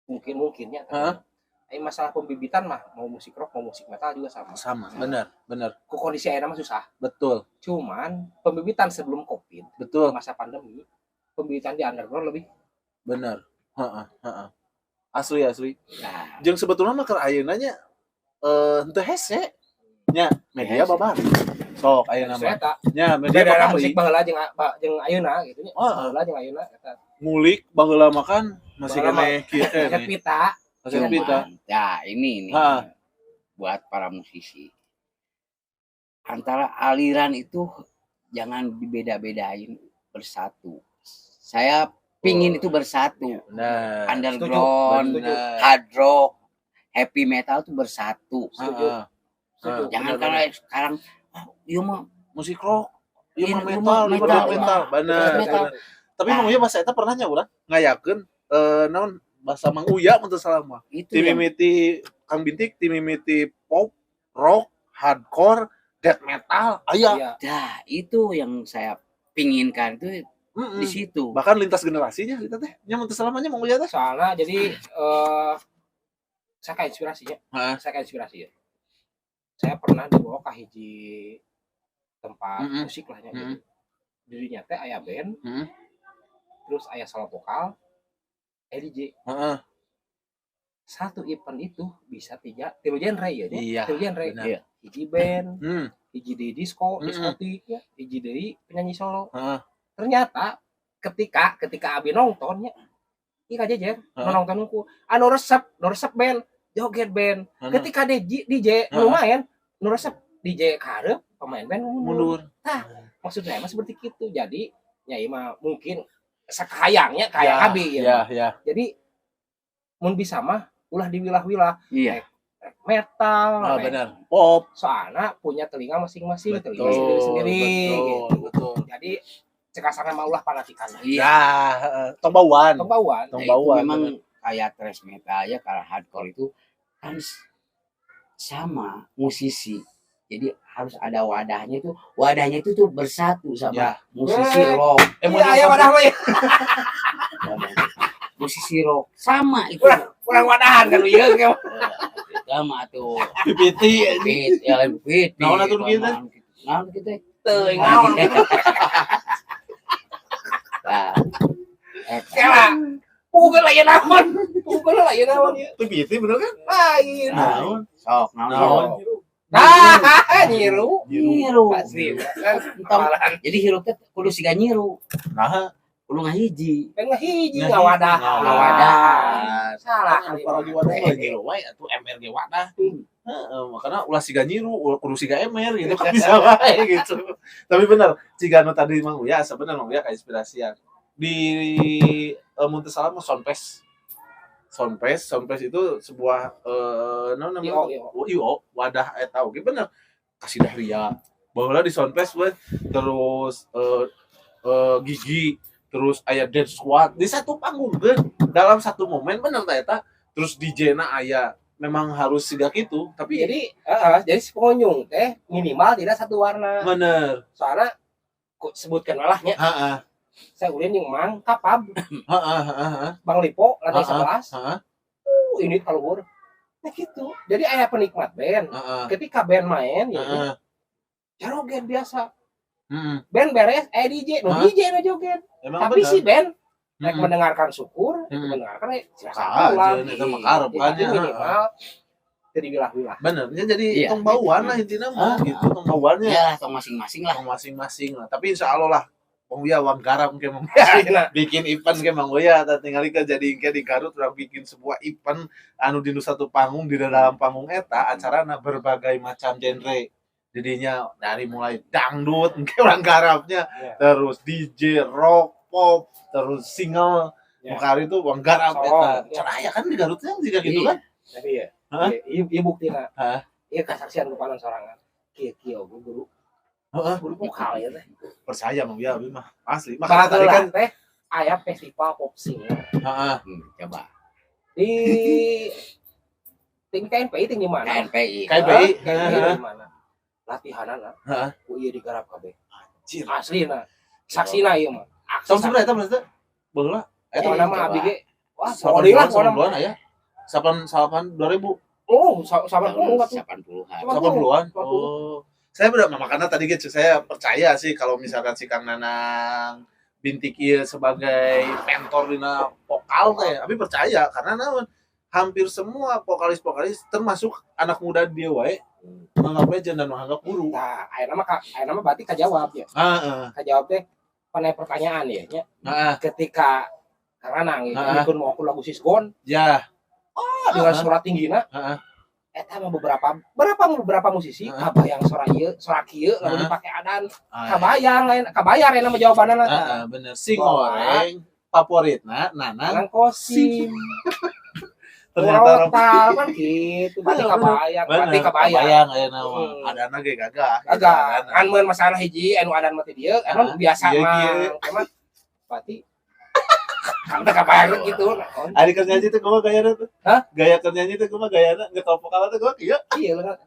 mungkin mungkinnya. Hah? Tapi masalah pembibitan mah mau musik rock mau musik metal juga sama. Sama, benar, benar. Ku kondisi ayeuna mah susah. Betul, Cuman pembibitan sebelum Covid, masa pandemi, pembibitan di underground lebih Benar. Heeh, heeh. Asli asli. Nah, Jeung sebetulnya mah keur ayeuna nya henteu hese. Nya media Hese. babari. Sok ayeuna mah. eta. Nya media Beda babari. musik baheula jeung jeung ayeuna gitu nya. Heeh. Baheula jeung ayeuna eta. Ngulik baheula mah kan masih Baheula mah keneh kieu Kaset keneh. pita. Kaset pita. cuman, ya ini nih Ha. buat para musisi. Antara aliran itu jangan dibeda-bedain, bersatu. Saya pingin itu bersatu. Benar. Underground, Setuju. hard rock, heavy metal itu bersatu. Setuju. Heeh. Setuju. Jangan Benar, karena sekarang oh, iya mah Musik rock, ieu Iya, mah iya metal, mah ieu mah metal, death metal. Benar. metal. Benar. Tapi Mang Uya bahasa eta pernah nya urang ngayakeun naon bahasa Mang Uya mun teu salah mah. Itu Tim yang mimiti Kang Bintik, tim mimiti pop, rock, hardcore, death metal, aya. Iya. Dah, itu yang saya pinginkan itu di situ. Bahkan lintas generasinya gitu teh. Nya mun teu salah mah nya Mang Uya teh. Soalnya jadi saya kayak inspirasinya. Heeh. Saya kayak inspirasi ya. Saya pernah dibawa ke hiji tempat musik lah nya gitu. Dirinya teh aya band, terus aya solo vokal, DJ. Satu event itu bisa tilu genre ya, nya. Iya, Tilu genre. benar. Iya. Hiji band, hiji deui disco, diskotik, ya, hiji deui penyanyi solo. Ternyata ketika ketika abi nontonnya, ih kajejer, nu nonton ku anu resep, nu resep band, joget band. Ketika DJ DJ nu main, nu resep DJ karep, pemain band mundur. Mundur. Tah, maksudnya emang seperti itu. Jadi nya ieu mah mungkin sakahayangnya kayak abi ya. Ya. Jadi mun bisa mah ulah diwilah-wilah Iya. Metal, Ah, benar. Pop. Soalnya punya telinga masing-masing, telinga sendiri-sendiri Betul, gitu. betul. Jadi cek kasarna mah ulah fanatikan. Iya. Ya, heeh. Tong bauan. Tong bauan. Tong Nah, itu bauan. memang Bener. kayak thrash metal ya, kalau hardcore itu kan sama musisi. Jadi harus ada wadahnya itu, wadahnya itu tuh bersatu sama musisi rock. Iya, aya wadah mah ya. Musisi rock sama itu. Kurang wadahan kan ieu ge. Sama tuh. PPT. Pit, ya lain pit. Naon atuh kieu teh? Naon kitu teh? Teuing naon. Nah. Eta. Kela. Puguh lah ieu naon. Puguh lah ieu naon ieu. Itu biti bener kan? Lain. Naon? Sok naon. Naon? Nah, nyiru. Nyiru. Pasti. Kan Entong. Jadi hirup teh kudu siga nyiru, Nah, kudu ngahiji. Kan ngahiji ngawadah. Ngawadah. Salah Kan kali. parodi wadah mah nyiru wae atuh MRG wadah. Heeh, makanya ulah siga nyiru, ulah kudu siga emer gitu kan bisa wae gitu. Tapi bener, ciga nu tadi Mang Uya sebenarnya Mang Uya kainspirasian. Di mun teu salah mah Soundfest. Soundfest, Soundfest itu sebuah naon namanya? IO, IO. Oh, IO, wadah eta oge bener. Kasidah Ria. Baheula di Soundfest we terus Gigi, terus aya Dance Squad di satu panggung kan dalam satu momen bener tah eta. Terus DJ-na aya memang harus siga kitu, tapi Jadi, jadi si pengunjung teh minimal tidak satu warna. Bener. Soalnya ku sebutkan walahnya, saya ulin yang mang kapab, Heeh, heeh, heeh. Bang Lipo lantai 11. Ini kaluhur. Nah gitu. Jadi aya penikmat band. Ketika band main ya joget biasa. Band beres DJ, nu Hah? DJ nu joget. Emang Tapi bener. si band rek mendengarkan syukur, rek mendengarkan silahkan Ah, pulang. jeung eta mah karep kan Jadi ya. minimal jadi wilah-wilah. Bener, ya jadi Iya, tong bauan gitu. lah intinya mah gitu, tong bauannya. Ya lah, tong masing-masing lah. Tong masing-masing lah. Tapi insya Allah lah, Bang Uya wang garap ke Mang Uya. Nah, Bikin event ke Mang Uya, tah tingali ke jadi ke di Garut urang bikin sebuah event anu di nu satu panggung di dalam panggung eta acarana berbagai macam genre. Jadinya dari mulai dangdut engke urang garapnya, terus DJ, rock, pop, terus single. Mukari itu wang garap Song, eta. iya. Cara aya kan di Garutnya juga gitu Iya. kan? Tapi ya, Hah? iya, iya buktina. Hah? Iya kasaksian kepanan sorangan. Kieu kieu oge guru. Guru vokal ya teh. Percaya Mang Uya abi mah asli. Makanya tadi kan teh aya festival pop singer Coba. Di ting KNPI ting di mana? KNPI. KNPI. KNPI di mana? Latihanana. Ku ieu digarap kabeh. Anjir. Aslina. Saksina ieu mah. Aksi Tahun seberapa eta maksudnya? Baheula. Eta Pokokna mah coba. abi ge. Wah, pokoknya lah pokokna mah. 80-an aya. 8 2000. Oh, 80 atuh. 80-an. 80-an. 80. Oh. Saya bener makanya tadi gitu saya percaya sih kalau misalkan si Kang Nanang bintik ieu sebagai mentor dina vokal teh, tapi percaya karena naon hampir semua vokalis-vokalis termasuk anak muda dia wae menganggap legend dan menganggap guru. Nah, ayeuna mah ayeuna mah berarti kajawab ya. Kajawab teh panai pertanyaan ya nya. Ketika Kang Nanang ya, ikut mau aku lagu Sisgon, dengan suara tinggina, eta mah beberapa berapa beberapa musisi kabayang suara ieu, suara kieu lamun dipake adan, kabayang lain kabayar eta mah jawabanna tah. Heeh, bener. Sing goreng favoritna Nanang Nanang Kosim. Ternyata Total kan gitu, berarti kabayang, berarti Bener, kabayang. kabayang ayeuna mah. Adana ge gagah. Gagah. Kan mun masalah hiji anu adan mah teh dieu, anu biasa Iya, mah. iya. Cuman berarti kan udah kabayang gitu. Ari keur nyanyi teh kumaha gayana tuh? Hah? Gaya keur nyanyi teh kumaha gayana? Nyekel vokal teh kumaha kieu? Iya lah.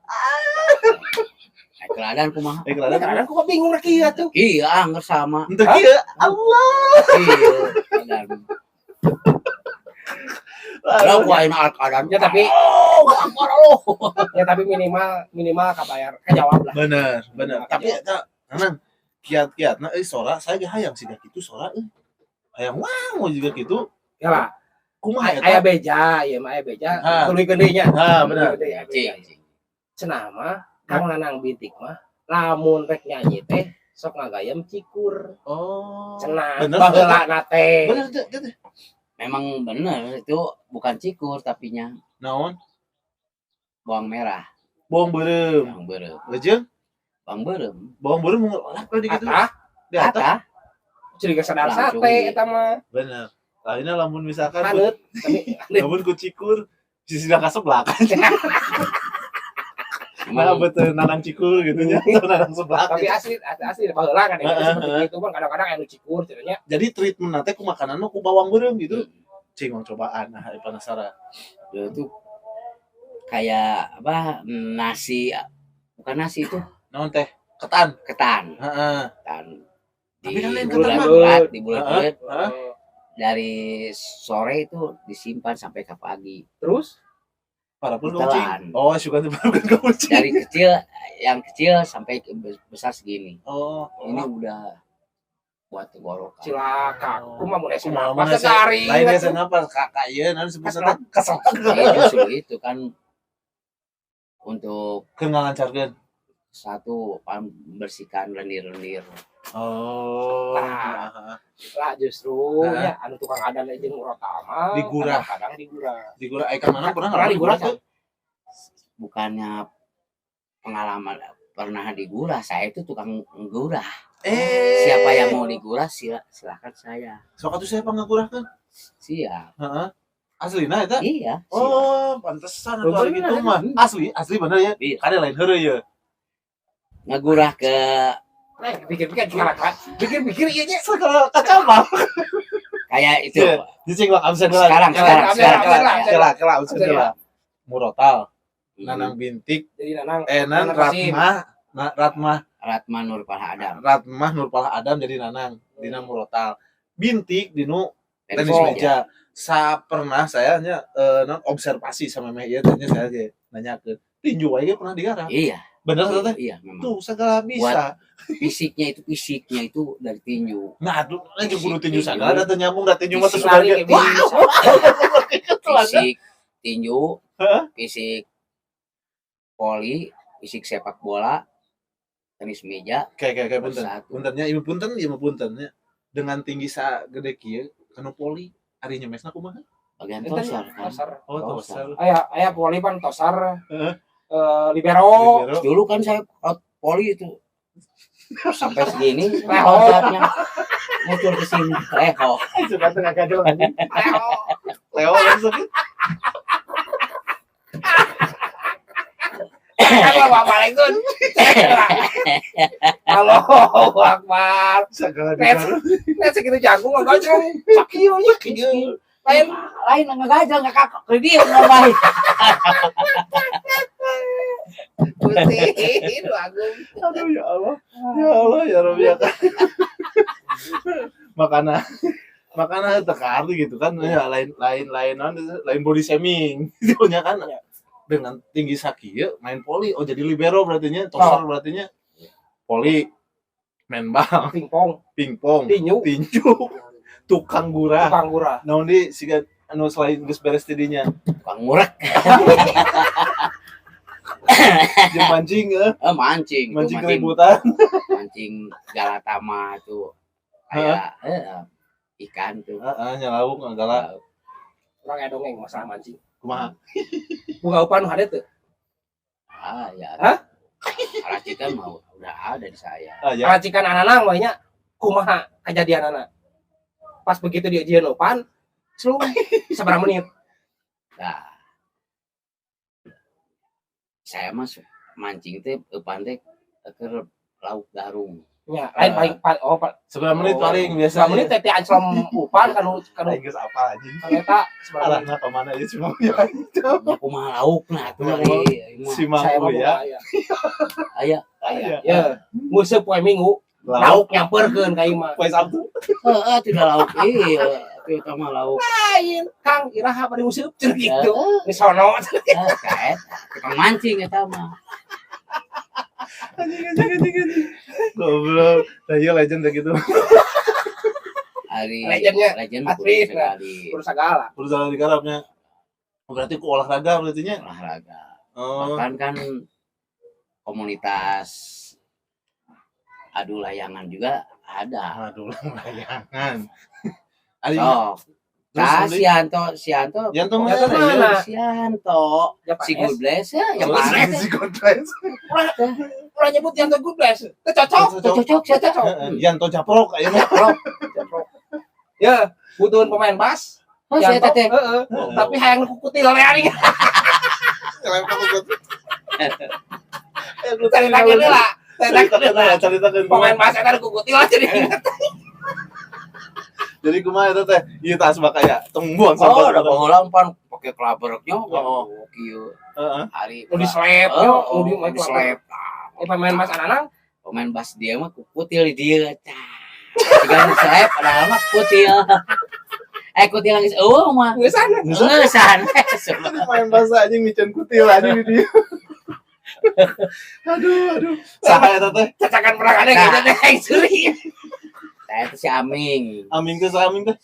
Eh, keadaan kumaha? Eh, keadaan Kadang kok bingung lah kieu tuh. Iya, angger sama. Henteu kieu. Allah. Iya, keadaan. Lah gua ayeuna keadaan. Ya tapi Oh, akbar Allah. ya tapi minimal minimal kabayar kajawab lah. Bener, bener. Tapi eta Nanang kiat-kiatna euy sora saya ge hayang siga kitu sora euy. Hayang wow juga gitu. Ya lah. Kumaha eta? Aya beja, ieu mah aya beja. Tuluy deui nya. Ah, bener. Tuluy deui, aya beja. Cenah mah Kang Nanang Bintik mah lamun rek nyanyi teh sok ngagayem cikur. Oh. Cenah Bener, baheulana teh. Bener teh, teh. Memang bener itu bukan cikur tapinya Naon? bawang merah, Bawang beureum. bawang beureum. Leujeung? Bawang beureum. Bawang beureum ngelak di gitu. Atah Di atas. Atah curiga sadar Langsung sate di- eta mah. Bener. Lainnya lamun misalkan Haneut tapi lamun ku cikur sisi ka sebelah kan. Malah emang betul nanang cikur gitu nya atau nanang sebelah. tapi asli asli baheula kan ya, seperti itu kan kadang-kadang anu cikur cenah. Jadi treatment nanti ku makanan mah ku bawang beureum gitu. Cing mau cobaan nah penasaran. dulu tuh kayak apa nasi bukan nasi itu Naon teh? Ketan. ketan Heeh. ketan Tapi kan lain di ketan mah. bulat-bulat di bulat-bulat Heeh. dari sore itu disimpan sampai ke pagi Terus Parabkeun ka Ditelan. ucing. Oh, suka diparabkeun ka ucing. Dari kecil, yang kecil sampai ke besar segini. Oh, Ini udah buat tenggorokan. Cilaka. Kumaha mun hese Kumaha napas mun hese- garing. Lain hese napas kakak ieu naon sebutna Keselak. keselak. Ya, justru itu kan untuk Keur ngalancarkeun. satu membersihkan lendir-lendir. Oh. Nah. Lah justru Nah. ya anu tukang adan jeung murotal mah Digurah. kadang digurah. Digurah ai ka mana pernah Pernah digurah tuh? Bukannya pengalaman pernah digurah, saya itu tukang ngurah. Eh. Siapa yang mau digurah silakan saya. Sok atuh siapa ngagurahkeun? Siap. Heeh. Aslina eta? Iya, siap. Oh, pantesan atuh Oh, ari bener. gitu mah. Asli, asli bener ya. Iya. Kade lain heureuy ye. Ngegurah ke Nah, pikir-pikir cilaka. Pikir-pikir ieu nya. Segala kacamata. kayak itu. Iya. Cicing lah absen heula. Sekarang, Kela, sekarang, kela, sekarang, kela, sekarang. kela, kela, absen Absen heula. Murotal, Hmm, Nanang Bintik, Jadi Nanang Enan Nanang Qasim. Ratmah, Ratmah, Ratma Nur Farah Adam. Ratmah Nurpalah Adam jadi Nanang dina Murotal. Bintik dinu tenis Tenis meja. Sa pernah saya nya non observasi sama meh ieu teh nya saya ge nanyakeun. Tinju wae ge pernah digarap. Iya. Bener teh? Iya, memang. Tuh segala bisa. Fisiknya itu dari tinju. Nah, aduh, lagi kudu tinju Fisik, segala da teu nyambung da tinju mah teu Fisik. sudah Lari ge. ge bisa. Fisik tinju, Heeh. fisik voli, fisik sepak bola, tenis meja, Kayak kayak kayak punten. bersatu. Puntennya ieu punten, ieu mah puntennya. Dengan tinggi sa gede kieu kanu poli ari nyemesna kumaha? Bagian Itu tosar kan. tosar. Oh, Tosar. tosar. Aya aya voli pan tosar. Heeh. Libero. Libero. Dulu kan saya out voli itu sampai segini Leho. loncatnya ngucur ke sini leho. Suka tengah kacau anjing. Leo. Leo langsung. Allahu Akbar. Allahu Akbar. Segala Net. digarap. Net segitu jagung ngagajrong. Sakieu nya kieu. Lain Lain ngegajal nggak kakak ke dia ngomong. Gusti, nu agung. Aduh ya Allah. Ya Allah ya Rabbi ya kan. Makana makana teu kaarti gitu kan ya lain lain lain non lain body shaming gitu nya kan dengan tinggi sakieu main poli oh jadi libero berarti nya tosar berarti nya poli main bal Pingpong, pingpong tinju, tinju tukang gurah tukang gurah. naon di siga anu selain geus beres tidinya Tukang ngurek, jeung mancing eh mancing, itu mancing mancing, keributan mancing galatama itu kayak ikan tuh. heeh nya lauk ngagala Urang aya dongeng masalah mancing. kumaha Boga upan nu hade teu? Ah ya. Hah? Racikan mau udah ada di saya. ah ya Racikan ananang we nya kumaha kejadianana. Pas begitu dia jieun upan, selum sabaraha menit. Nah, saya mas mancing teh eupan teh keur lauk garung. Nya, lain paling oh seberapa menit Oh. paling biasa sabaraha menit teh teh anclom upan kanu kanu aing geus apal anjing kanu eta sabaraha menit. arahna ka mana ieu si Mang ya Nya kumaha laukna atuh Kumaha ari ieu mah. si Mang Saya mah ya boga aya. Aya aya Ya, nguseup poe Minggu, lauk lauk nyamperkeun ka imah. poe Sabtu heeh tidak lauk ieu atuh eta mah lauk. Lain, Kang, iraha bari nguseup cenah gitu. Di sono. Heeh, ka eta tukang mancing eta mah. anjing anjing anjing anjing goblok nah iya legend kayak gitu Ari Legendnya legend mah asli. kudu sekali Kudu sagala. berusaha digarapnya. Oh, berarti ku olahraga berarti nya olahraga. oh Bahkan kan komunitas adu layangan juga ada. aduh layangan Ari Oh, terus nah, nanti- si Yanto, si Yanto, Yanto Yanto mana ya? mana? Si Yanto, Ya, Pak si S. God Bless ya, yang Oh, mana? si God bless. Ulah nyebut Yanto God Bless. Teu cocok. Cocok. Cocok, Teu cocok. cocok. Heeh, Yanto Japrok ayeuna. Ya, butuhin pemain bass. Oh, saya Yanto, teh. heeh. Tapi hayang nu kukutil we aing. Lempar ke Caritakeun heula. Caritakeun heula. Caritakeun Pemain bass eta nu kukutil jadi inget. Jadi kumaha eta teh? Ieu tas bakaya tong buang sampah. Oh, udah baheula pan pakai klabernya. Oh. Kieu. Heeh. Hari Nu di slap, Oh, nu di di slap. Eh, pemain bass ananang Pemain bass dia mah kukutil di dia. Cah. Tiga di slap padahal mah kukutil. Eh, kutil geus eueuh mah. Ngeusan. Ngeusan. Main bahasa anjing miceun kutil anjing di dieu. Aduh, aduh. Saha eta teh? Cacakan perang ada gitu teh yang suri. Saya itu si Aming. Aming teh saha Aming teh?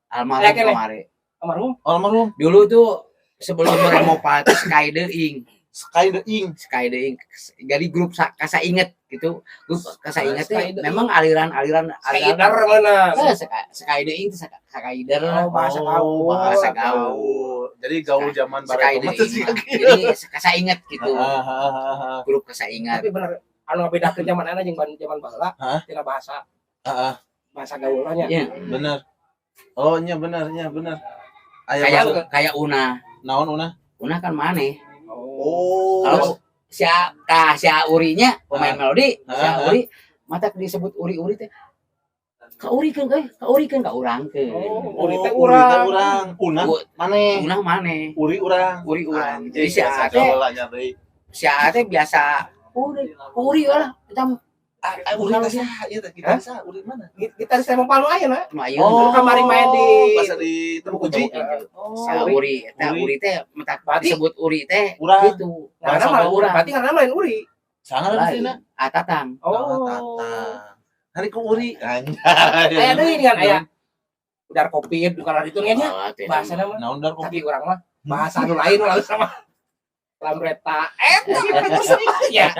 Almarhum Eh, kene. kemarin. Almarhum. Almarhum. Dulu tuh sebelum Remopa itu Sky The Ink. Sky the Ink. Sky The Ink. Jadi grup kasa inget gitu. Grup kasa inget Sky teh The Ink. memang aliran-aliran Skyder mana? Eh, Sky The Ink Skyder. Oh, bahasa gaul. Bahasa gaul. Jadi gaul zaman Sky bareto The mah teh Ink sih. mah. Jadi kasa inget gitu. Heeh, heeh, heeh. Grup kasa inget. Tapi bener anu ngabedakeun zaman ayeuna jeung zaman baheula Hah? tina bahasa Heeh, bahasa gaulnya. Iya. bener. Oh, nya bener, nya bener. Aya Kayak bahasa kayak Una. naon Una? Una kan maneh. Oh. Kalau si tah si Urinya pemain melodi, si Ah, ah. Uri mata disebut Uri-uri teh. Ka Uri keun euy, ka Uri keun ka urang keun. Oh, Uri teh Uri teh urang. urang. Una maneh. Una maneh, Uri urang. Uri urang. Anjing, Jadi si bahasa A teh, gaul lah nya deui. si A teh biasa Uri, Uri lah, kita Uri teh saha ieu teh? Kita saha? Uri mana? Kita saya mau palu ayeuna. nu ayeuna. Oh, kamari main di- bahasa di Temu Kunci. Oh, Si Uri, teh Uri. Uri teh mata Berarti- disebut Uri teh Urang. gitu. Karena Bahasa malah urang. berarti karena main Uri. Sangat Lain. sih Ah, Tatang. Oh. Tatang. Hari ku Uri. Anjay. Aya deui dengan aya udar kopi bukan itu nya. Oh, teh. Bahasa nama Naon dar kopi? tapi urang mah bahasa anu lain lah sama lamreta eta ya.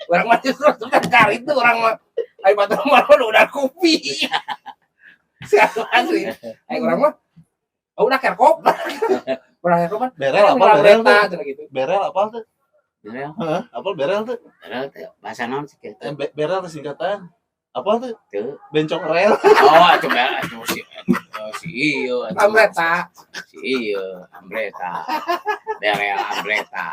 Urang mah justru sudah cari itu urang mah ayo batur mah udah kopi. Siapa asli. Ayo urang mah oh udah kerkop. Urang kerkop kan. Berel apa berel Lamreta tuh? cenah gitu. Berel apa tuh? Berel, Heeh, apa berel tuh? berel teh bahasa naon sih kieu? Eh, berel tuh singkatan. Apa tuh? Teu. Bencong rel. Oh, atuh berel atuh si atuh si ieu atuh. Lamreta. Si ieu Ambreta. Berel Ambreta.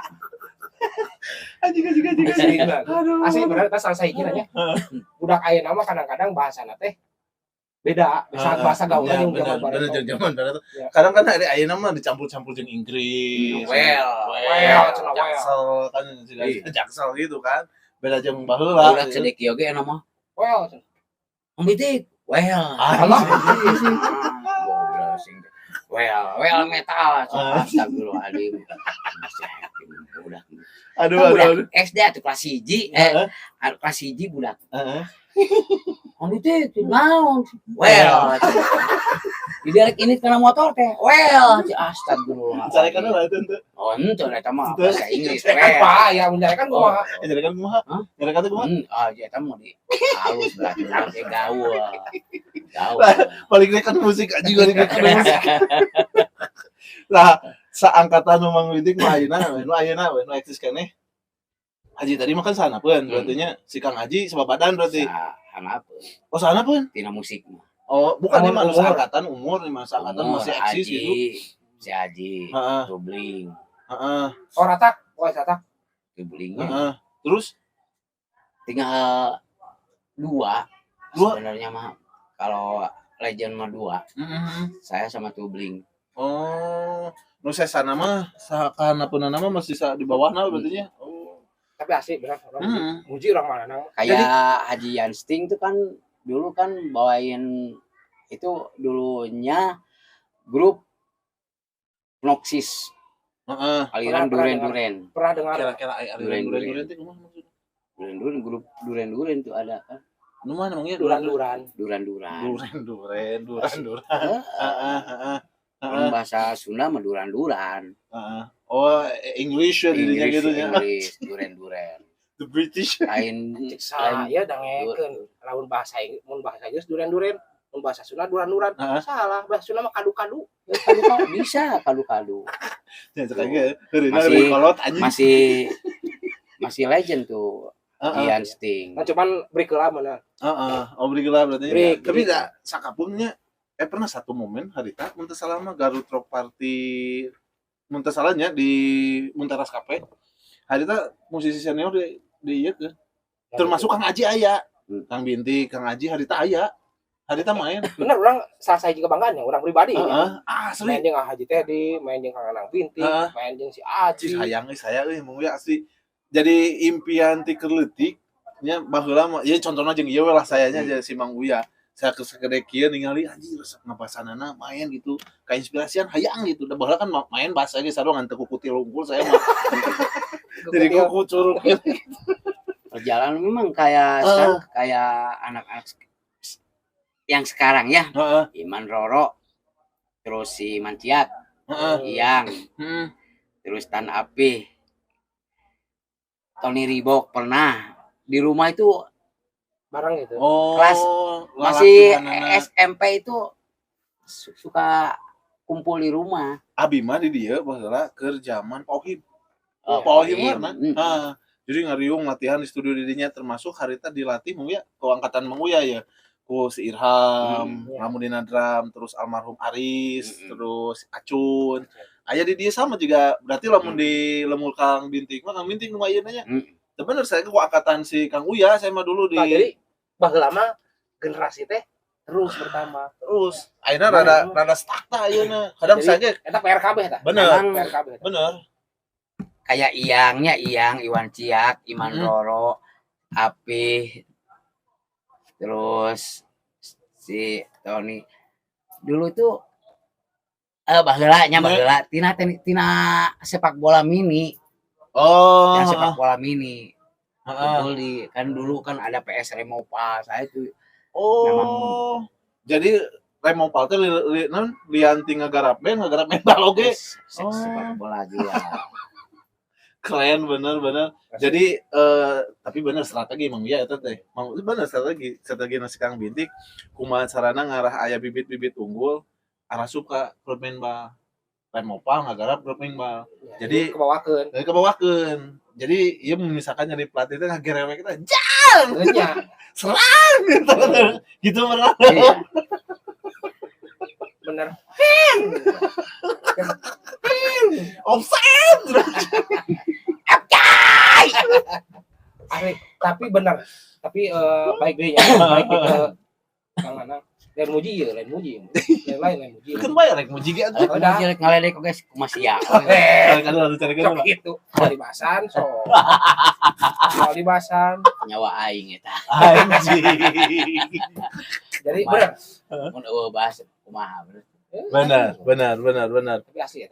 Anjing anjing anjing anjing. Aduh. Asli bener eta salah sahiji nya. Budak ayeuna mah kadang-kadang bahasana teh beda, bahasa bahasa gaulna Ya, jeung bener, zaman bener, bareto. jeung zaman bareto. Ya. Kadang kan ada ayeuna mah dicampur-campur jeung Inggris. Well, Well, cenah well. Jaksel kan Iya. Jaksel gitu kan. Beda jeung baheula. Budak sedek ieu ge anu mah. Well, cenah. Om Bitik, well. Anjing. Goblok sing. Well, well metal. Ah. Astagfirullahaladzim. Masih hakim budak. Aduh Kan aduh budak aduh. SD atuh kelas 1 Heeh, kelas 1 budak. heeh. Om Bitik naon? Well. Di derek ini kena motor teh. Well, astagfirullah. Carekan lah itu tuh. Oh, henteu eta mah Henteu. bahasa Inggris. Carekan Well. pa ya mun carekan kumaha. Eh, carekan kumaha? Hah? Nyarekan teh kumaha? Ah, ya eta mah di halus berarti urang teh gaul. Gaul. Balik kan musik anjing balik kan musik. Lah, saangkatan nu Mang Widik mah ayeuna we, nu ayeuna we, nu eksis keneh. Haji tadi mah kan sahanapeun, berarti nya si Kang Haji sababadan berarti. Sahanapeun Oh, sahanapeun? tina musik mah. Oh, bukan ini Umur, mah anu umur. saangkatan umur, ini mah saangkatan Umur, masih eksis Haji, gitu. Si Haji, Heeh, Tubling, heeh, Oh ratak, oh ratak. Tublingnya. heeh. Terus Tinggal dua, Dua? sebenarnya mah kalau legend mah dua, saya sama Tubling. Oh, nu sesana mah sahanapeunana mah masih di bawahna berarti nya. Oh. Tapi asli bener orang Heeh. muji orang mana nang. Kayak Haji Yansting tuh kan dulu kan bawain itu dulunya grup Noxis Heeh. aliran Pernah, pernah duren-duren. Pernah dengar Kira-kira aya aliran Duren-duren. duren-duren teh kumaha maksudna? Duren-duren grup duren-duren tuh ada kan Nu mana emangnya duren-duren? duran-duran. duran-duran. Duren-duren, duren-duren. Heeh. Heeh, heeh. Kalau Heeh, bahasa Sunda mah duran-duran. heeh. Oh, English ya jadinya Inggris, gitu nya. Inggris, duren-duren. The British. Lain Cek lain saya dangekeun lamun bahasa Inggris, mun bahasa Inggris duren-duren, mun bahasa Sunda duran-duran. Heeh. Salah, bahasa Sunda mah kadu-kadu. Ya, kadu-kadu bisa kadu-kadu. Ya cek aja. Heureuy Masih- kolot anjing. Masih masih legend tuh Heeh. Ian Sting. Nah, cuman break lah mana. Heeh. Oh, break lah berarti. Break. Tapi da sakapungnya pernah satu momen harita mun teu salah mah Garut Rock Party mun teu salahnya di Muntaras Cafe. Harita musisi senior di ieu ke. Termasuk Kang Aji aya. Kang Binti, Kang Aji harita aya. Harita main. Bener orang salah saya juga banggaan ya, orang pribadi. Heeh. Asli. Main jeung Haji Teddy, main jeung Kang Anang Binti, Heeh. main jeung si Aji. Cih, hayang euy saya euy mung asli. Jadi impian ti keur leutik nya baheula mah ieu contohna jeung ieu we lah sayanya si Mang Uya. Saya kesegede kieu ningali anjing resep ngabasanana main gitu. Kainspirasian hayang gitu. Da baheula kan main bass ge sarua ngan teu kukutil unggul saya mah. Jadi kuku curug gitu. Perjalanan memang kayak sekarang, kayak anak-anak yang sekarang ya. Iman Roro, terus si Manciat, Iyang, terus Tan Api, Tony Ribok pernah di rumah itu bareng gitu. Oh, kelas masih lalatuhanana. SMP itu suka kumpul di rumah. Abi mah di dieu baheula keur zaman Pak Ohim. Oh, Pak Ohim Ohim. mah. Ah, jadi ngariung latihan di studio di dinya termasuk harita dilatih Mang Uya ku angkatan Mang Uya ya. Ku si Irham, Ramudina drum, terus almarhum Aris, terus Acun. Aya di dieu sama juga berarti lamun di lemur Kang Bintik mah Kang Bintik nu ayeuna nya. Teu bener saya ku angkatan si Kang Uya saya mah dulu di Nah, jadi baheula mah generasi teh terus bertambah. Terus ayeuna rada rada stuck tah ayeuna. Kadang Jadi, saya ge eta PRKB eta. Bener. Memang PRKB eta. Bener. Kayak Iyangnya Iyang, Iwan Ciak, Iman Roro, Api, terus si Tony. Dulu itu baheula nya baheula tina tina sepak bola mini. Oh. Yang sepak bola mini. Heeh. Kumpul di kan dulu kan ada PS Remopal, saya itu Oh. memang Jadi Remopal teh li, li, non, lian ti ngagarap band, ngagarap mental oge. Oh. Sepak bola juga. Keren bener bener. Jadi tapi bener strategi Mang ya eta teh. Mang bener strategi, strategi nasi Kang Bintik kumaha carana ngarah aya bibit-bibit unggul arah suka klub main bal. Remopal ngagarap klub main bal. Ya, Jadi kebawakeun. Jadi kebawakeun. Jadi ieu misalkan nyari pelatih teh ngagerewek teh jang. Nya. Serang gitu. Gitu bener. Iya. Bener. Offside. Asli, tapi bener. Tapi baik deh ya, baik ke Kang Anang. Lain muji ya, lain muji. Lain lain lain muji. Kan bayar rek muji ge atuh. Oh, udah. Jelek ngaledek kok guys, kumaha sia. Eh, Kan lalu cari sok gitu. Soal dibahasan, so. Soal dibahasan. Nyawa aing eta. Anjing. Jadi bener. Mun eueuh bahas kumaha bener. Benar, benar, benar, benar. Tapi asli ya,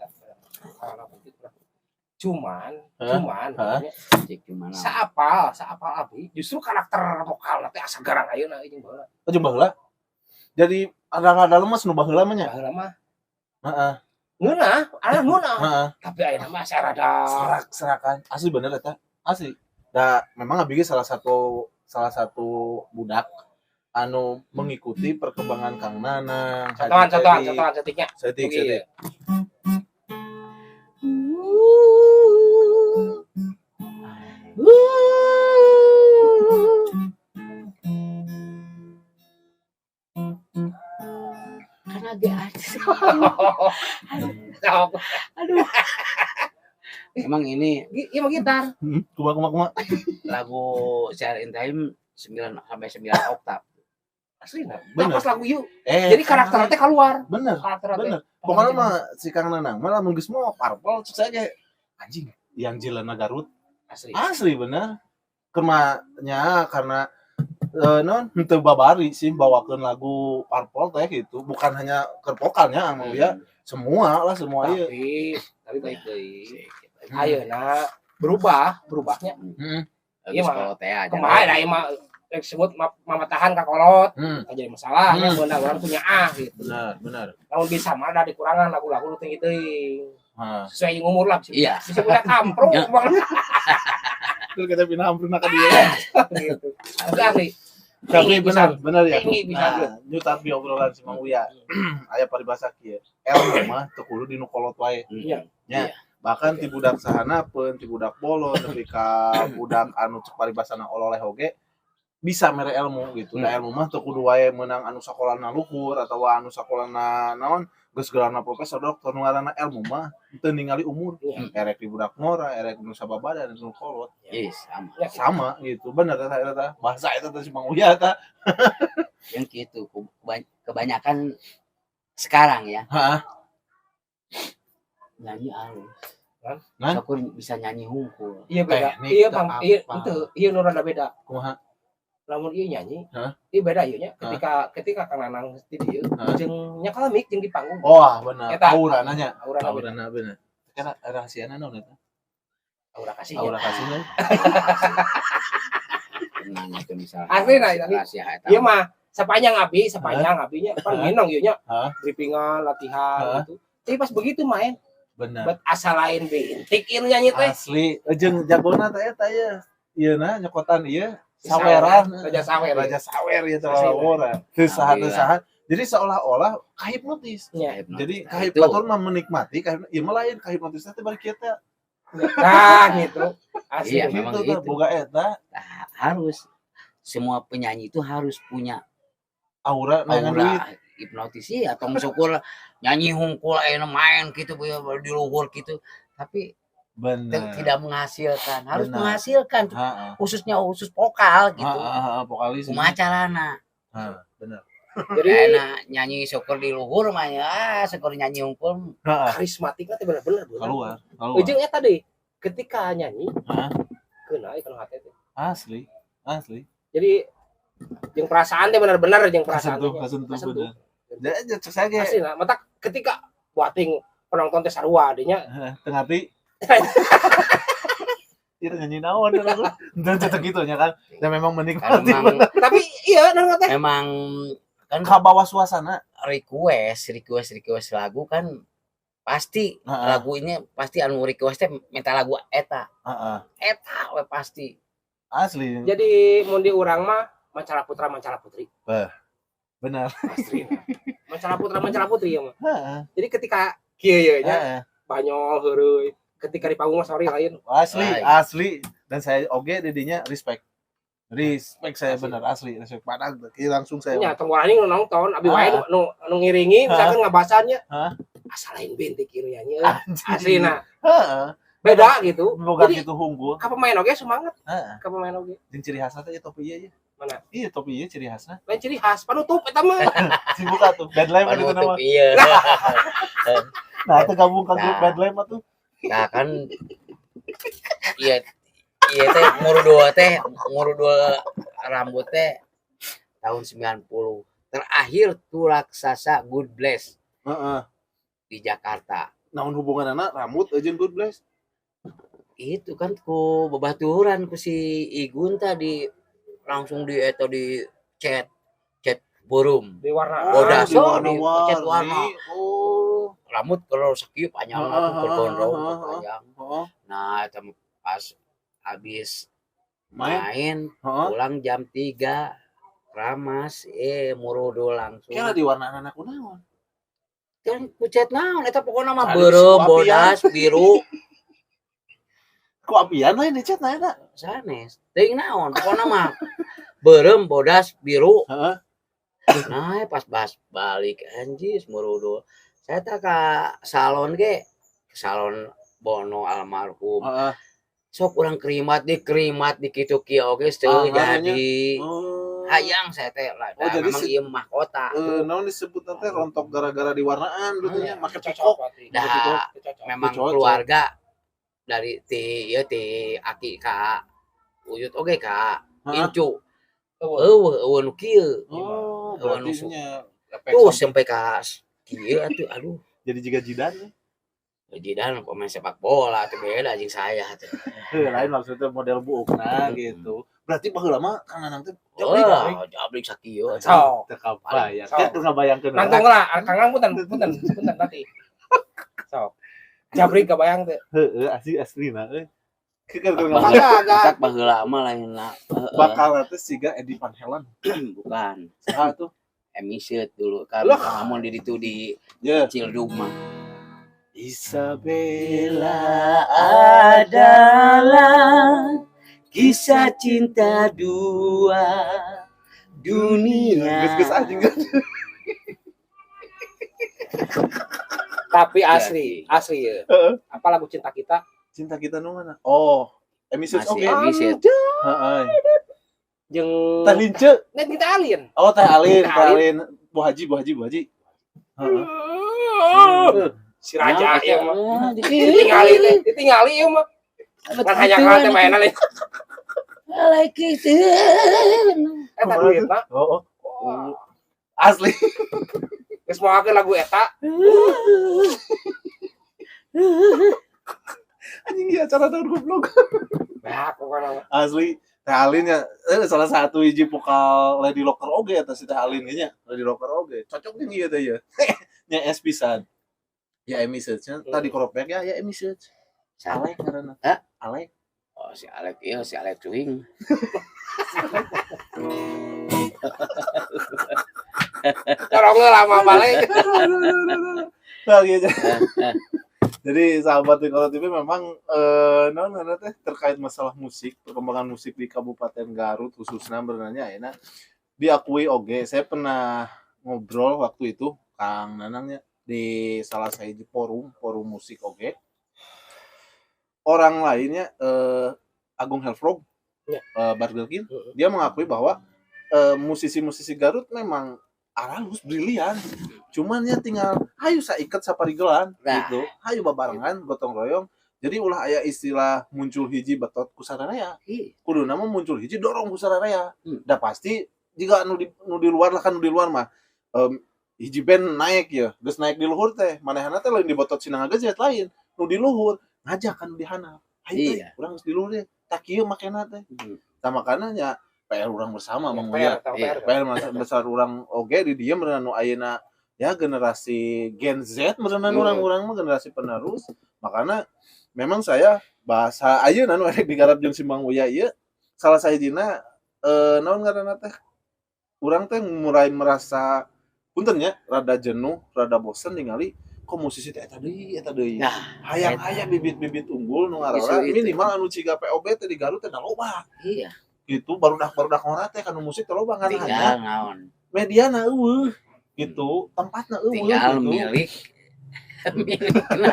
Cuman, Hah? cuman, Hah? Cek cuman. saapal, saapal abi, justru karakter vokal teh asa garang ayeuna jeung baheula. Oh, jeung baheula. Jadi ada-ada lemes nu baheula mah nya. Baheula mah Heeh. ngeunah, aya ngeunah. Heeh. Tapi ayeuna mah asa rada Serak-serakan. Asli bener eta. Asli. Da memang abi ge salah satu budak anu mengikuti perkembangan Kang Nanang, Haji contohan, contohan, Teddy. contohan cetiknya. Setik, Oke. setik. Kan lagi artis. Sok. Aduh. Emang ini Iya mah gitar. Kumaha kumaha kumaha. Lagu Share in Time 9 sampai 9 oktav. Asli nah. Bener. Pas lagu yuk. Eh, Jadi karakter teh keluar. Bener. Karakter teh. Bener. Pokoknya mah si Kang Nanang mah lamun geus mau parpol cek saya kayak anjing yang jilana Garut. Asli. Asli bener. Kermanya karena non henteu babari sih bawakeun lagu parpol teh gitu. Bukan hanya keur vokalnya emang ya, semua lah semua ieu. Tapi baik deui. Ayeuna berubah, berubahnya. Iya Iya, mah. mah. Teh aja. Kumaha da ieu mah rek sebut mamatahan ka kolot, kan jadi masalah ya beunang urang punya ah gitu. Benar, benar. Lamun bisa mah ada dikurangan lagu-lagu nu tinggi teuing. Heeh. Sesuai jeung umur lah bisa. Iya. Bisa udah kamprung Ya. banget Terus kita pindah ampruna ka dia. gitu. Tapi asli. Tapi Tinggi benar, pisan. benar ya. Tinggi pisan. Nah, nyutat di obrolan si Mang Uya. Aya paribasa kieu. Ilmu mah teu kudu di nu kolot wae. Iya. Nya. Bahkan ti budak sahanapeun, ti budak bolon, nepi ka budak anu cek paribasana ololeh oge bisa mere ilmu gitu. Da ilmu mah teu kudu wae meunang anu sakolana luhur atawa anu sakolana naon geus gelarna profesor doktor, nu ngaranna ilmu mah teu ningali umur. Iya. Erek di budak ngora, erek nu sababadan, nu kolot. Iya, sama. Ya, Sama gitu. Bener eta eta bahasa eta teh si Mang Uya eta. Yang gitu kebanyakan sekarang ya Heeh. nyanyi halus. Kan? Nah? Syukur bisa nyanyi hungkul. Iya beda. Teknik Iya teu bang, iya apa. itu, iya nu rada beda. Kumaha? Lamun ieu nyanyi, Hah? Ieu beda ieu nya ketika ketika Kang Nanang di dieu Hah? Jeung nyekel mic jeung di panggung. Oh, benar. Eta. Aura nanya. Aura beda. Aurana bener. Karena rahasiana naon eta? Aura kasih. Aura kasihnya. Nanya ke misalnya. Asli, nah, tapi- Rahasia eta. Ieu mah sepanjang abi, sepanjang abinya pan minong ieu nya. Hah? Briefingan, latihan Hah? Gitu. Tapi pas begitu main, Benar. bet asa lain bintik ieu nyanyi teh. Asli, jeung jagona teh eta ye. Ieu na nyokotan ieu saweran. Raja sawer. Raja sawer ya Asli. terlalu teu saha teu Alhamdulillah. saha. Jadi seolah-olah kahipnotis. Nya. Jadi Nah, kahip itu. batur mah menikmati kahip ieu mah lain kahipnotisna teh bari kieu teh. Nah, gitu. Asli. Iya, memang Gitu tah gitu. boga eta Nah, harus semua penyanyi itu harus punya aura neangan duit. Aura hipnotis ya, tong syukur nyanyi hungkul ayeuna main gitu di luhur gitu, tapi Bener. tidak menghasilkan, harus Benar. menghasilkan, Heeh. khususnya khusus vokal gitu. Heeh, heeh, vokalis. Kumaha carana? Heeh, bener. Jadi Enak nyanyi syukur di luhur mah ya, syukur nyanyi hungkul. Heeh, karismatiknya teh bener-bener bener. keluar, keluar. Ujung eta deui ketika nyanyi Hah? kena ieu kana hate teh. Asli, asli. Jadi jeung perasaan teh bener-bener jeung perasaan Kasentuh, teh. kasentuh Kasentuh. bener. Jadi cek saya ge Asli lah, mata ketika buating penonton teh sarua dinya. heeh, teu ngarti. Ieu nyanyi naon aku. Dan cocok gitu nya kan. Dan memang Kan menikmati memang bener. Tapi iya nang teh. Memang kan Kabawa suasana. Request request request lagu kan pasti lagu ini pasti anu request teh minta lagu eta eta we pasti. Asli. Jadi mun di urang mah mancala putra mancala putri. Benar. Asli. Mancala putra mancala putri ya mah. Jadi ketika kieu ye nya banyol heureuy, ketika di panggung mah sorry lain. Asli, Lain. Asli. Dan saya oge didinya respect. Respect saya Asli. bener asli, respect padang langsung saya. Nya tong warani nu nonton, abi wae nu ngiringi misalkan ngabasannya. Hah? Asa lain bintik ieu nyanyi euy. Anjing. Aslina Heeh. beda gitu. Boga Jadi gitu hungkul. ka pemain oge semangat, Heeh. ka pemain oge. Jeung ciri khasna teh ieu topi ieu ya. Mana? Iya topi ieu ciri khasna. Lain ciri khas panutup eta mah. Dibuka tuh Bad Lamb itu nama. Penutup iya. Nah, itu gabung ke grup Nah. Bad Lamb tuh. Nah kan iya iya teh ngurudul teh ngurudul rambut teh tahun 90 terakhir tuh raksasa God Bless di Jakarta. Naon hubunganna rambut jeung God Bless? Itu kan ku babaturan ku si Igun tadi langsung di eta di cat cat beureum. Di warna. Bodas. Di Oh, warna di cat warna. Oh. Rambut kalau sakieu panjang Heeh, tuh bergondrong heeh, heeh. panjang. Nah, eta pas habis Main. main, pulang jam 3 ramas murudul langsung. Kira di warna anak kunaon? Kan ku cat naon eta pokokna mah Tadi beureum, ku apian. bodas, biru. Ku apian lain di cat na eta. Sanes. Teuing naon pokokna mah beureum, bodas, biru. Nah, pas bas balik anjis murudul. Saya tak ke salon ge, ke salon Bono almarhum. Sok urang kerimat di kerimat di kitu kieu oge teu Ah, jadi. Oh. Hayang saya teh lah. Oh, jadi memang ieu mahkota. Naon disebut teh rontok gara-gara diwarnaan dulu nya make Cocok pikok. berarti. Dah, Cocok. memang Cocok. keluarga dari ti ieu ti aki ka uyut oge ka incu. Eueuh. Eueuh eueuh nu kieu. Oh, Eueuh berarti nu nya efek Tuh sampai sampai ka kieu atuh aduh. Jadi jiga Jidan. Jidan pemain sepak bola tuh beda jeung saya tuh. Heuh, lain maksudnya model buukna gitu. Berarti baheula mah Kang Nanang teh jabrik. Wah, jabrik sakieu. Sok. Teu kabayang. Sok. Teu ngabayangkeun. Nangtung lah, Kang Nanang punten, punten, punten nanti. Sok. Jabrik kebayang teh. Heeh, asli aslina euy. Keur keur Bakal- ngabayang. Agak Matak baheula mah lain heeh, Bakal teh siga Eddie Van Halen. Bukan. Saha tuh? Emiset dulu kan Loh. namun di ditu di Ya. Cildug mah. Isabella Adalah kisah cinta dua dunia. Geus geus anjing. Tapi asli, asli ya. Heeh. Apa lagu cinta kita? Cinta kita nu mana? Oh, Emiset Masih oke. Emiset. Heeh. Jeung Teh Lince. Net kita alien. Oh, Teh Alin, Teh Teh Alin. Bu Haji, Bu Haji, Bu Haji. Heeh. Si raja Nah, ya mah. nah, Ditingali teh, ditingali ieu mah. Kan hanya kalah teh mainan. Ngalaikeun. Eta duitna. Oh, oh. Asli. Geus moalkeun lagu eta. Anjing ieu acara tahun goblok. Nah, pokokna mah. Asli Teh Alin ya, salah satu hiji vokal Lady Rocker oge eta si Teh Alin nya, Lady Rocker oge. Cocok jeung ieu teh ya. Nya es pisan. Ya Emi Search nya, tadi koropek ya, ya Emi Search. Alek ngaranna. Hah? Alek. Oh, si Alek ieu, si Alek cuing. Corong lama balik. Nah, gitu. Jadi sahabat Tikoro TV memang non teh terkait masalah musik, perkembangan musik di Kabupaten Garut khususnya berenanya enak diakui oge. Saya pernah ngobrol waktu itu Kang Nanangnya di salah satu forum musik oge. Orang lainnya Agung Hellfrog, ya. Burger King, dia mengakui bahwa musisi-musisi Garut memang aralus brilian, cuman ya tinggal hayu saiket saparigelan nah, gitu, hayu babarengan gotong royong. Jadi ulah aya istilah muncul hiji betot ku sararea, kudu nama muncul hiji dorong ku sararea. Da pasti jika nu di luar lah kan nu di luar mah hiji band naik ya, geus naik di luhur teh, manehna teh lain dibotot sinang geus lain, nu di luhur ngajak kan di handap. Hayu teh, urang geus di luhur teh, tak kieu makena teh. Tah makana nya PR urang bersama Mang Uya. PR besar urang oge di dieu meureun nu ayeuna ya generasi Gen Z meureun urang-urang mah generasi penerus. Makana memang saya bahasa ayeuna nu erek digarap jeung si Mang Uya ieu salah sahijina naon ngaranna teh urang teh mulai merasa punten nya rada jenuh, rada bosen ningali kok musisi teh eta deui. Nah, hayang aya bibit-bibit unggul nu ngarora minimal anu ciga POB teh di Garut teh da loba. Iya. Gitu barudak ngora teh kanu musik teh loba ngan hanya mediana eueuh gitu, tempatna eueuh tinggal gitu. Milik milikna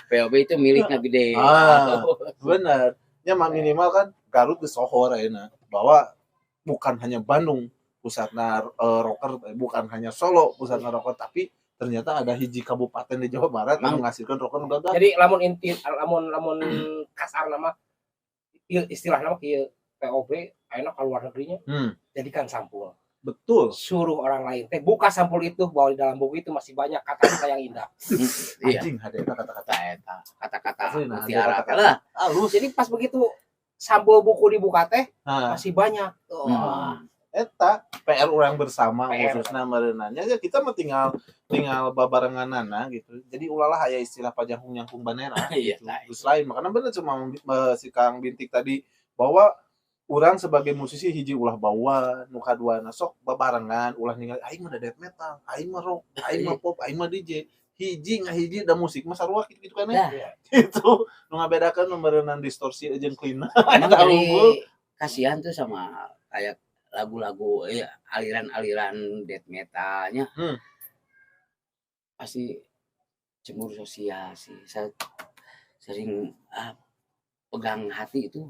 POB itu milikna gede. Ah, bener. Nya mah minimal kan Garut geus sohor ayeuna bahwa bukan hanya Bandung pusatna rocker, bukan hanya Solo pusatna rocker, tapi ternyata ada hiji kabupaten di Jawa Barat yang menghasilkan rocker nu gagah. Jadi lamun inti lamun kasar nama istilah nama kieu POB ayeuna ka luar negerinya jadikan sampul. Betul. Suruh orang lain teh buka sampul itu bahwa di dalam buku itu masih banyak kata-kata yang indah. Anjing hade eta kata-kata eta, kata-kata mutiara lah. Halus. Jadi pas begitu sampul buku dibuka teh masih banyak. Oh. Eta PR urang bersama khususna meureunanya ya kita mah tinggal babarenganana gitu. Jadi ulalah aya istilah pajangkung nyangkung banera gitu. Terus lain makana bener cuma si Kang Bintik tadi bahwa urang sebagai musisi hiji ulah bawa nu kaduana sok babarengan ulah ningali aing mah death metal, aing mah rock, aing mah pop, aing mah DJ. Hiji ngahiji da musik mah sarua kitu kan ya. Gitu. Nu ngabedakeun meureunnan distorsi jeung clean. Eta unggul. Kasihan tuh sama kayak lagu-lagu ya, aliran-aliran death metalnya. Pasti cemburu sosial sih. Saya sering pegang hati itu.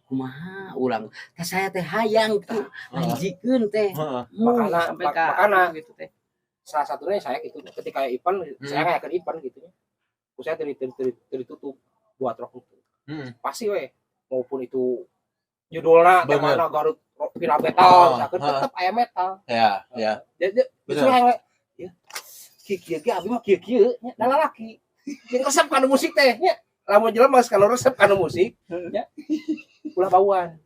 Kumaha urang teh saya teh hayang tuh ngajikeun teh. Makana sampai ka makana gitu teh. Salah satunya saya gitu ketika event saya ngayakeun event gitu nya. Ku saya ditutup buat rock itu. Pasti we maupun itu judulna teh mana Garut Villa metal, misalkan tetep aya metal. Ya, ya. Jadi justru hayang ya. Kieu-kieu ge abi mah kieu-kieu nya da lalaki. Jeung resep kana musik teh nya. Lamun jelema geus kana resep kana musik nya. Ulah bauan.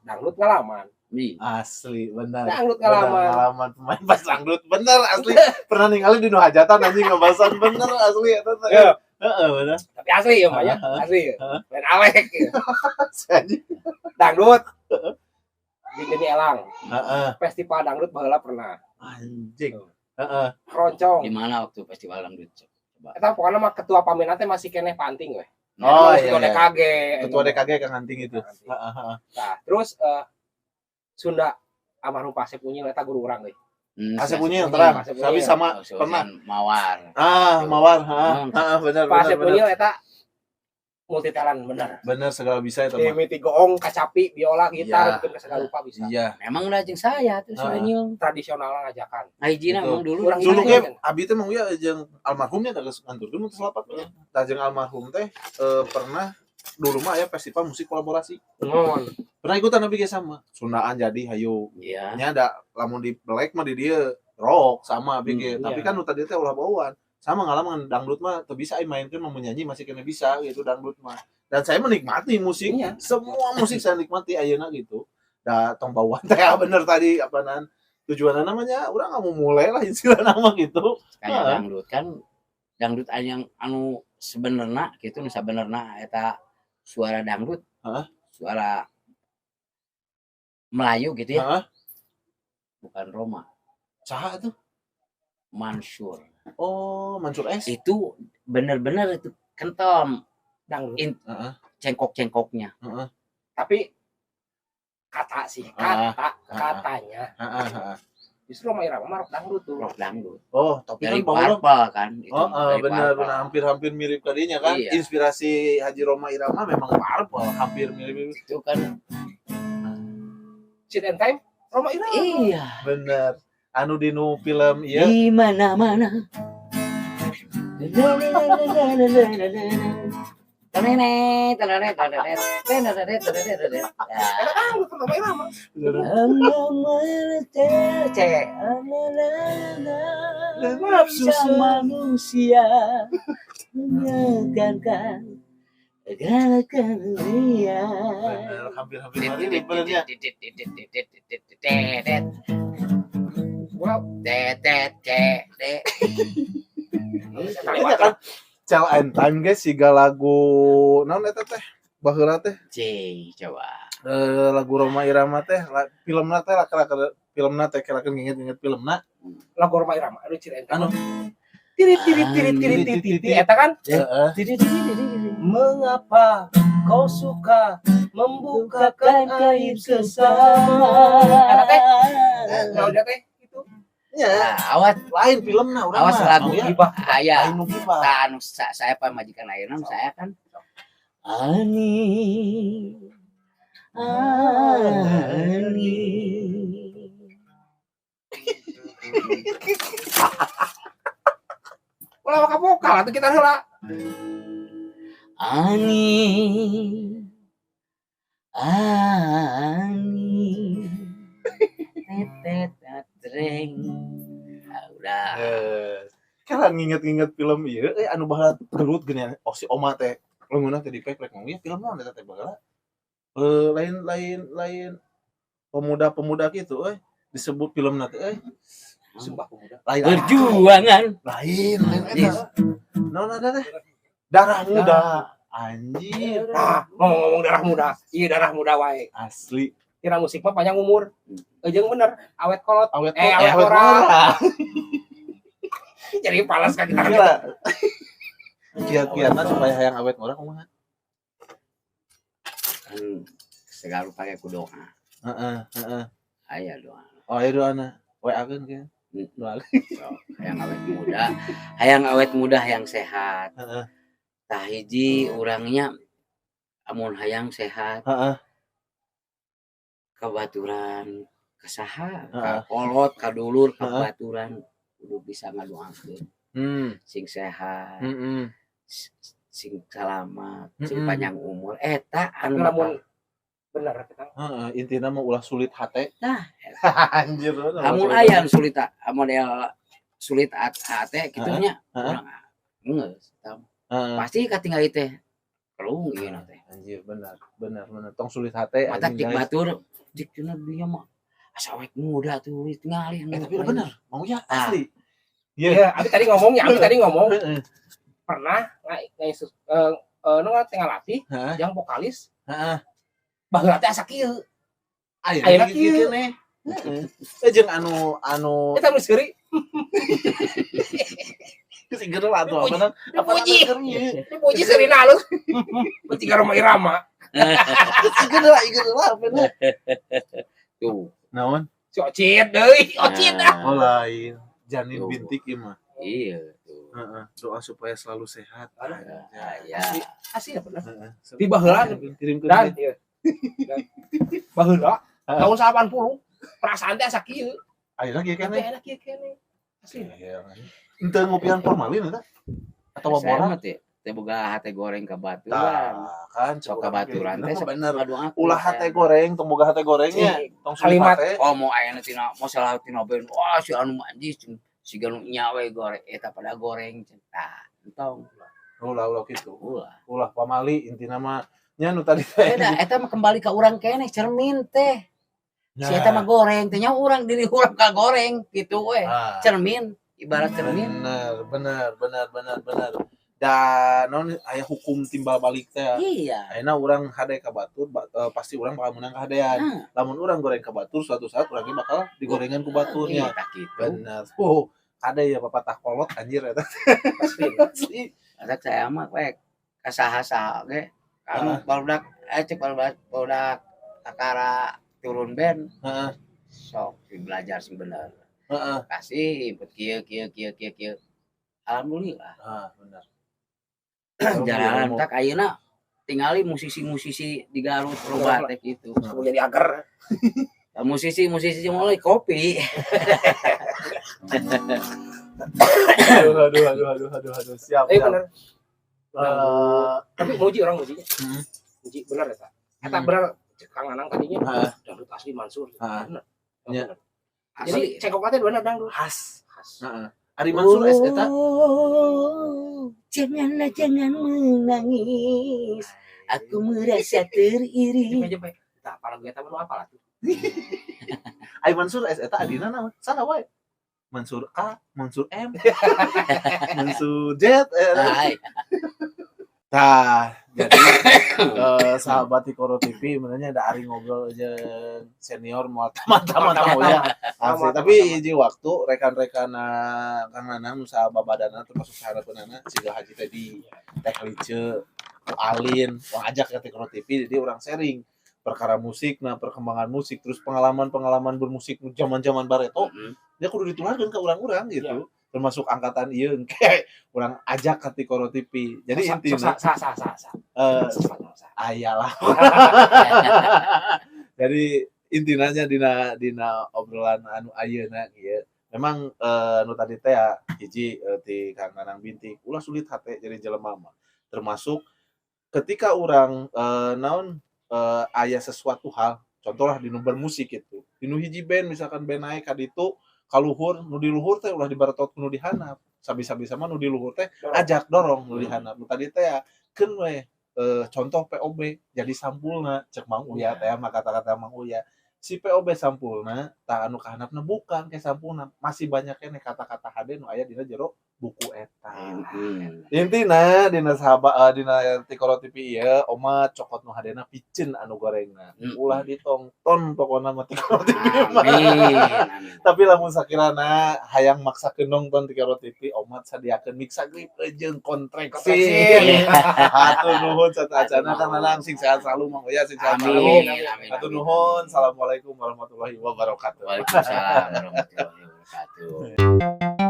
Dangdut ngalaman. Asli benar. Dangdut ngalaman. Ngalaman pemain bass dangdut bener asli. Pernah ningali di nu hajatan anjing ngebasan bener asli eta teh. Heeh bener. Tapi asli ya mah ya, asli. Lain alek. Dangdut. Di Geni Elang. Festival dangdut baheula pernah. Anjing. Heeh. Keroncong. Di mana waktu festival dangdut? Coba. Eta pokokna mah ketua pameran teh masih keneh Panting weh. Oh iya. Ketua DKG. Ketua DKG Kang Anting itu. Heeh. Nah, terus Sunda almarhum Pak Asep Unyil eta guru urang euy. Asep Unyil terang. Tapi sama pernah Mawar. Ah, Mawar, heeh. Heeh, benar Pak Asep Unyil eta multi talent bener. Bener segala bisa eta mah. Mimiti goong, kacapi, biola, gitar, bikin segala rupa bisa. Iya. Memang udah jeung saya tuh si Unyil tradisional ngajakan. Hijina memang dulu. Dulu ge abi teh mah uya jeung almarhumnya teh geus nganturkeun mun teu salapat mah. Tah jeung almarhum teh pernah Dulu mah aya festival musik kolaborasi. Ngon. Pernah ikutan tapi ge sama. Sundaan jadi hayu. Iya. Nya ada lamun di black mah di dieu rock sama abi ge. Tapi kan nu tadi teh ulah bauan. Sama ngalaman dangdut mah teu bisa ai mainkeun mah, menyanyi masih kena bisa gitu dangdut mah. Dan saya menikmati musik. Semua musik saya nikmati ayeuna gitu. Da tong bauan teh bener tadi apa nan tujuannya namanya urang nggak mau mulai lah istilah nama gitu. Kayak dangdut kan, dangdut yang anu sebenarnya gitu, nu sabenerna eta suara dangdut. Suara Melayu gitu ya. Bukan Rhoma. Saha tuh? Mansur. Oh, Mansur S. Itu bener-bener itu kental dangdut. Cengkok-cengkoknya. Tapi kata sih, kata katanya. Heeh, heeh. Justru Rhoma Irama mah rock dangdut tuh. Rock dangdut. Oh, tapi dari kan baheula Purple kan itu. Oh, Dari benar Purple. Benar hampir-hampir mirip kadinya kan. Iya. Inspirasi Haji Rhoma Irama memang Purple, hampir mirip. Itu kan Child in Time Rhoma Irama. Iya. Bener. Anu dinu film ieu. Di mana-mana. Tenenet, tenenet, tenenet, tenenet, tenenet, tenenet. Eta dangdut Rhoma Irama. Cek. Nafsu Manusia menyegarkan segala karunia. Bener, hampir-hampir mirip benernya. Wow. T T C D. Iya kan? Child in Time guys, siga lagu naon eta teh? Baheula teh C coba. Lagu Rhoma Irama teh, filmna teh laka filmna teh kira nginget-nginget filmna. Lagu Rhoma Irama anu Child in Time. Anu. Tirit tirit tirit tirit tirit tirit eta kan? Heeh. Mengapa kau suka membukakan aib sesama? Eta teh. Nah, udah teh itu. Nya, Nah, awas. Lain filmna urang Awas mah. lagu Oh, ya. Gibah. Aya. Lain nu gibah. Tah, anu saya pamajikan ayeuna saya kan Ani Ani. Ulah maka vokal atuh kita heula. Ani Ani tetet treng. Ah, udah. Kan nginget-nginget film ieu anu baheula gelut geuning, oh si oma teh leungeunna teh dipek rek ngomong ieu film naon eta teh baheula, lain lain lain pemuda-pemuda gitu euy disebut filmna teh euy. Sumpah Pemuda. Lain. Perjuangan. Lain lain eta naon ada teh, Darah Muda anjir. Nah, ngomong-ngomong Darah Muda, iya Darah Muda wae. Asli. Kira musik mah panjang umur. Ejeng bener, awet kolot. Awet. Awet awet ora. ora. Jadi palas kan kita. Gila. Kiat-kiatna supaya hayang awet ngora kumaha? Kan segala pakai ku doa. Heeh heeh Aya doa. Oh, aya doana. WA-keun ke. Doa. Hayang awet muda, hayang awet muda, hayang sehat. Tah, hiji urangnya amun hayang sehat kabaturan ka saha, ka kolot, ka dulur, ka baturan kudu bisa ngadoakeun sing sehat, sing salamat, sing panjang umur eta Tapi anu lamun bener kita. Heeh, intina mah ulah sulit hate. Nah. Anjir. Ulah Amun sulit aya anu sulit, model sulit hate kitu nya urang geus eta pasti katinggali teh kelung ieu teh. Anjir, benar, benar, benar. Tong sulit hate Mata anjing, cik guys. batur cik cenah dinya mah asa awet muda tuh tingali. Eh, tapi bener, mau ya Ah. asli. Iya. Iya, abi tadi ngomongnya, abi tadi ngomong pernah nggak nu tengah latih yang vokalis baheula teh asa kieu. Ayeuna Ayeuna kieu kieu. nih. Heeh. Eh, jeung anu anu Eta nu seuri geus geus atuh apa nan? Apa Dipuji. nan? Dipuji seurina halus. Bertiga Rhoma Irama. Geus lah, geus lah apa nan? Tuh. Naon? Si Ocit deui, Ocit ah. Oh, lain. Janin Tuh. Bintik ieu mah. Iya tuh. Heeh. Doa supaya selalu sehat. Aduh. Ah, ya. Asli, asli ya bener. Heeh. Di baheula Kirim ke dan iya. Dan baheula tahun 80 perasaan teh asa kieu. Ayeuna kieu Tapi keneh. enak kieu keneh. Asli. Iya. Ente ngopian formalin eta? Atau Saya borak? mah teh Teu boga hate goreng ka baturan. Tah, kan Sok ka baturan teh sok bener. ngadoakeun Ulah hate goreng, tong boga hate gorengnya. Tong sulit Kalimat. hate. Oh, mau aya tina masalah tina band, wah, si anu manjis siga nu nya we goreng eta pada goreng, tah entong. Ulah, ulah kitu. Ulah. Ulah pamali intina mah nya nu tadi teh. Beda, eta mah kembali ke urang keneh, cermin teh. Si eta mah goreng teh nya urang diri urang ka goreng gitu we. Ah. Cermin, ibarat cermin. Bener, bener, bener, bener, bener. Dan non aya hukum timbal balik teh. Iya. Ayeuna urang hade ka batur, pasti urang bakal menang kahadean. Nah, Lamun urang goreng ka batur, suatu saat urang ge bakal digorengan ku baturnya. Iya, tah kitu. Bener. Oh, kade ya papatah kolot anjir eta. Pasti. Asli. Asak saya mah we ka saha-saha ge anu barudak cek barudak barudak akara turun band sok belajar sing bener. Kasih input kieu kieu kieu kieu kieu. Alhamdulillah. Ah, bener. Jalan tak ayeuna tingali musisi-musisi di Garut loba teh gitu. Kamu jadi agar. Musisi-musisi mulai kopi. Aduh, aduh, aduh, aduh, aduh, aduh. Siap, Eh siap. Bener. Tapi muji orang muji. Muji bener eta. Eta bener cek Kang Anang tadinya. Dangdut asli Mansur. Bener. Ya. Bener. Jadi cengkok teh bener dangdut. Khas. Khas. Heeh. Ari Mansur S eta. Oh, janganlah, jangan menangis. Aku merasa teriris. Jepe-jepe. Tah apa lagu eta mah nu apa lah tuh. Ari Mansur S eta adina naon? Salah wae. Mansur A, Mansur M, Mansur Z. Hai. Nah, jadi sahabat Tikoro TV sebenarnya ada ari ngobrol aja senior mau tamat-tamat ya. Asli. Tamat, Tapi tamat. hiji waktu rekan-rekan Kang Nanang nu sababadanna termasuk sahabatna siga Haji tadi, Teh Lice, ku Alin, wah, ajak ke Tikoro TV, jadi orang sharing perkara musik, nah perkembangan musik, terus pengalaman-pengalaman bermusik nu zaman-zaman bareto, dia kudu ditularkeun ke orang-orang gitu. Termasuk angkatan ieu engke urang ajak ke Tikoro TV. Jadi intinya Sa sa sa sa. Sa, sa. Aya lah. Jadi intinya dina dina obrolan anu ayeuna ieu memang nu tadi teh ya, hiji ti Kang Nanang Bintik, ulah sulit hate jadi jelema mah. Termasuk ketika orang naon aya sesuatu hal, contohlah di nu bermusik gitu. Di nu hiji band, misalkan band naik ka ditu kaluhur, nu di luhur teh ulah dibaretot nu di handap. Sabi-sabi sama nu di luhur teh Dorong. Ajak dorong nu di handap. Nu tadi teh ya keun we contoh POB jadi sampulna, cek Mang Uya teh mah, kata-kata Mang Uya si POB sampulna tah, anu kahandapna bukan ke sampulna, masih banyak keneh kata-kata hade nu aya dina jero buku eta. Intina dina sahabat dina Tikoro TV ieu omat cokot nu hadena piceun anu gorengna. Ulah ditonton pokona mah Tikoro TV mah. Amin. Amin. Tapi lamun sakirana hayang maksakeun nonton Tikoro TV, omat sadiakeun mixagrip jeung kontraksi. Kontraksi. Hatur nuhun sateuacanna Kang Nanang, sing sehat selalu, Mang Uya sing sehat selalu. Amin. Amin. Hatur nuhun. Assalamualaikum warahmatullahi wabarakatuh. Waalaikumsalam warahmatullahi wabarakatuh.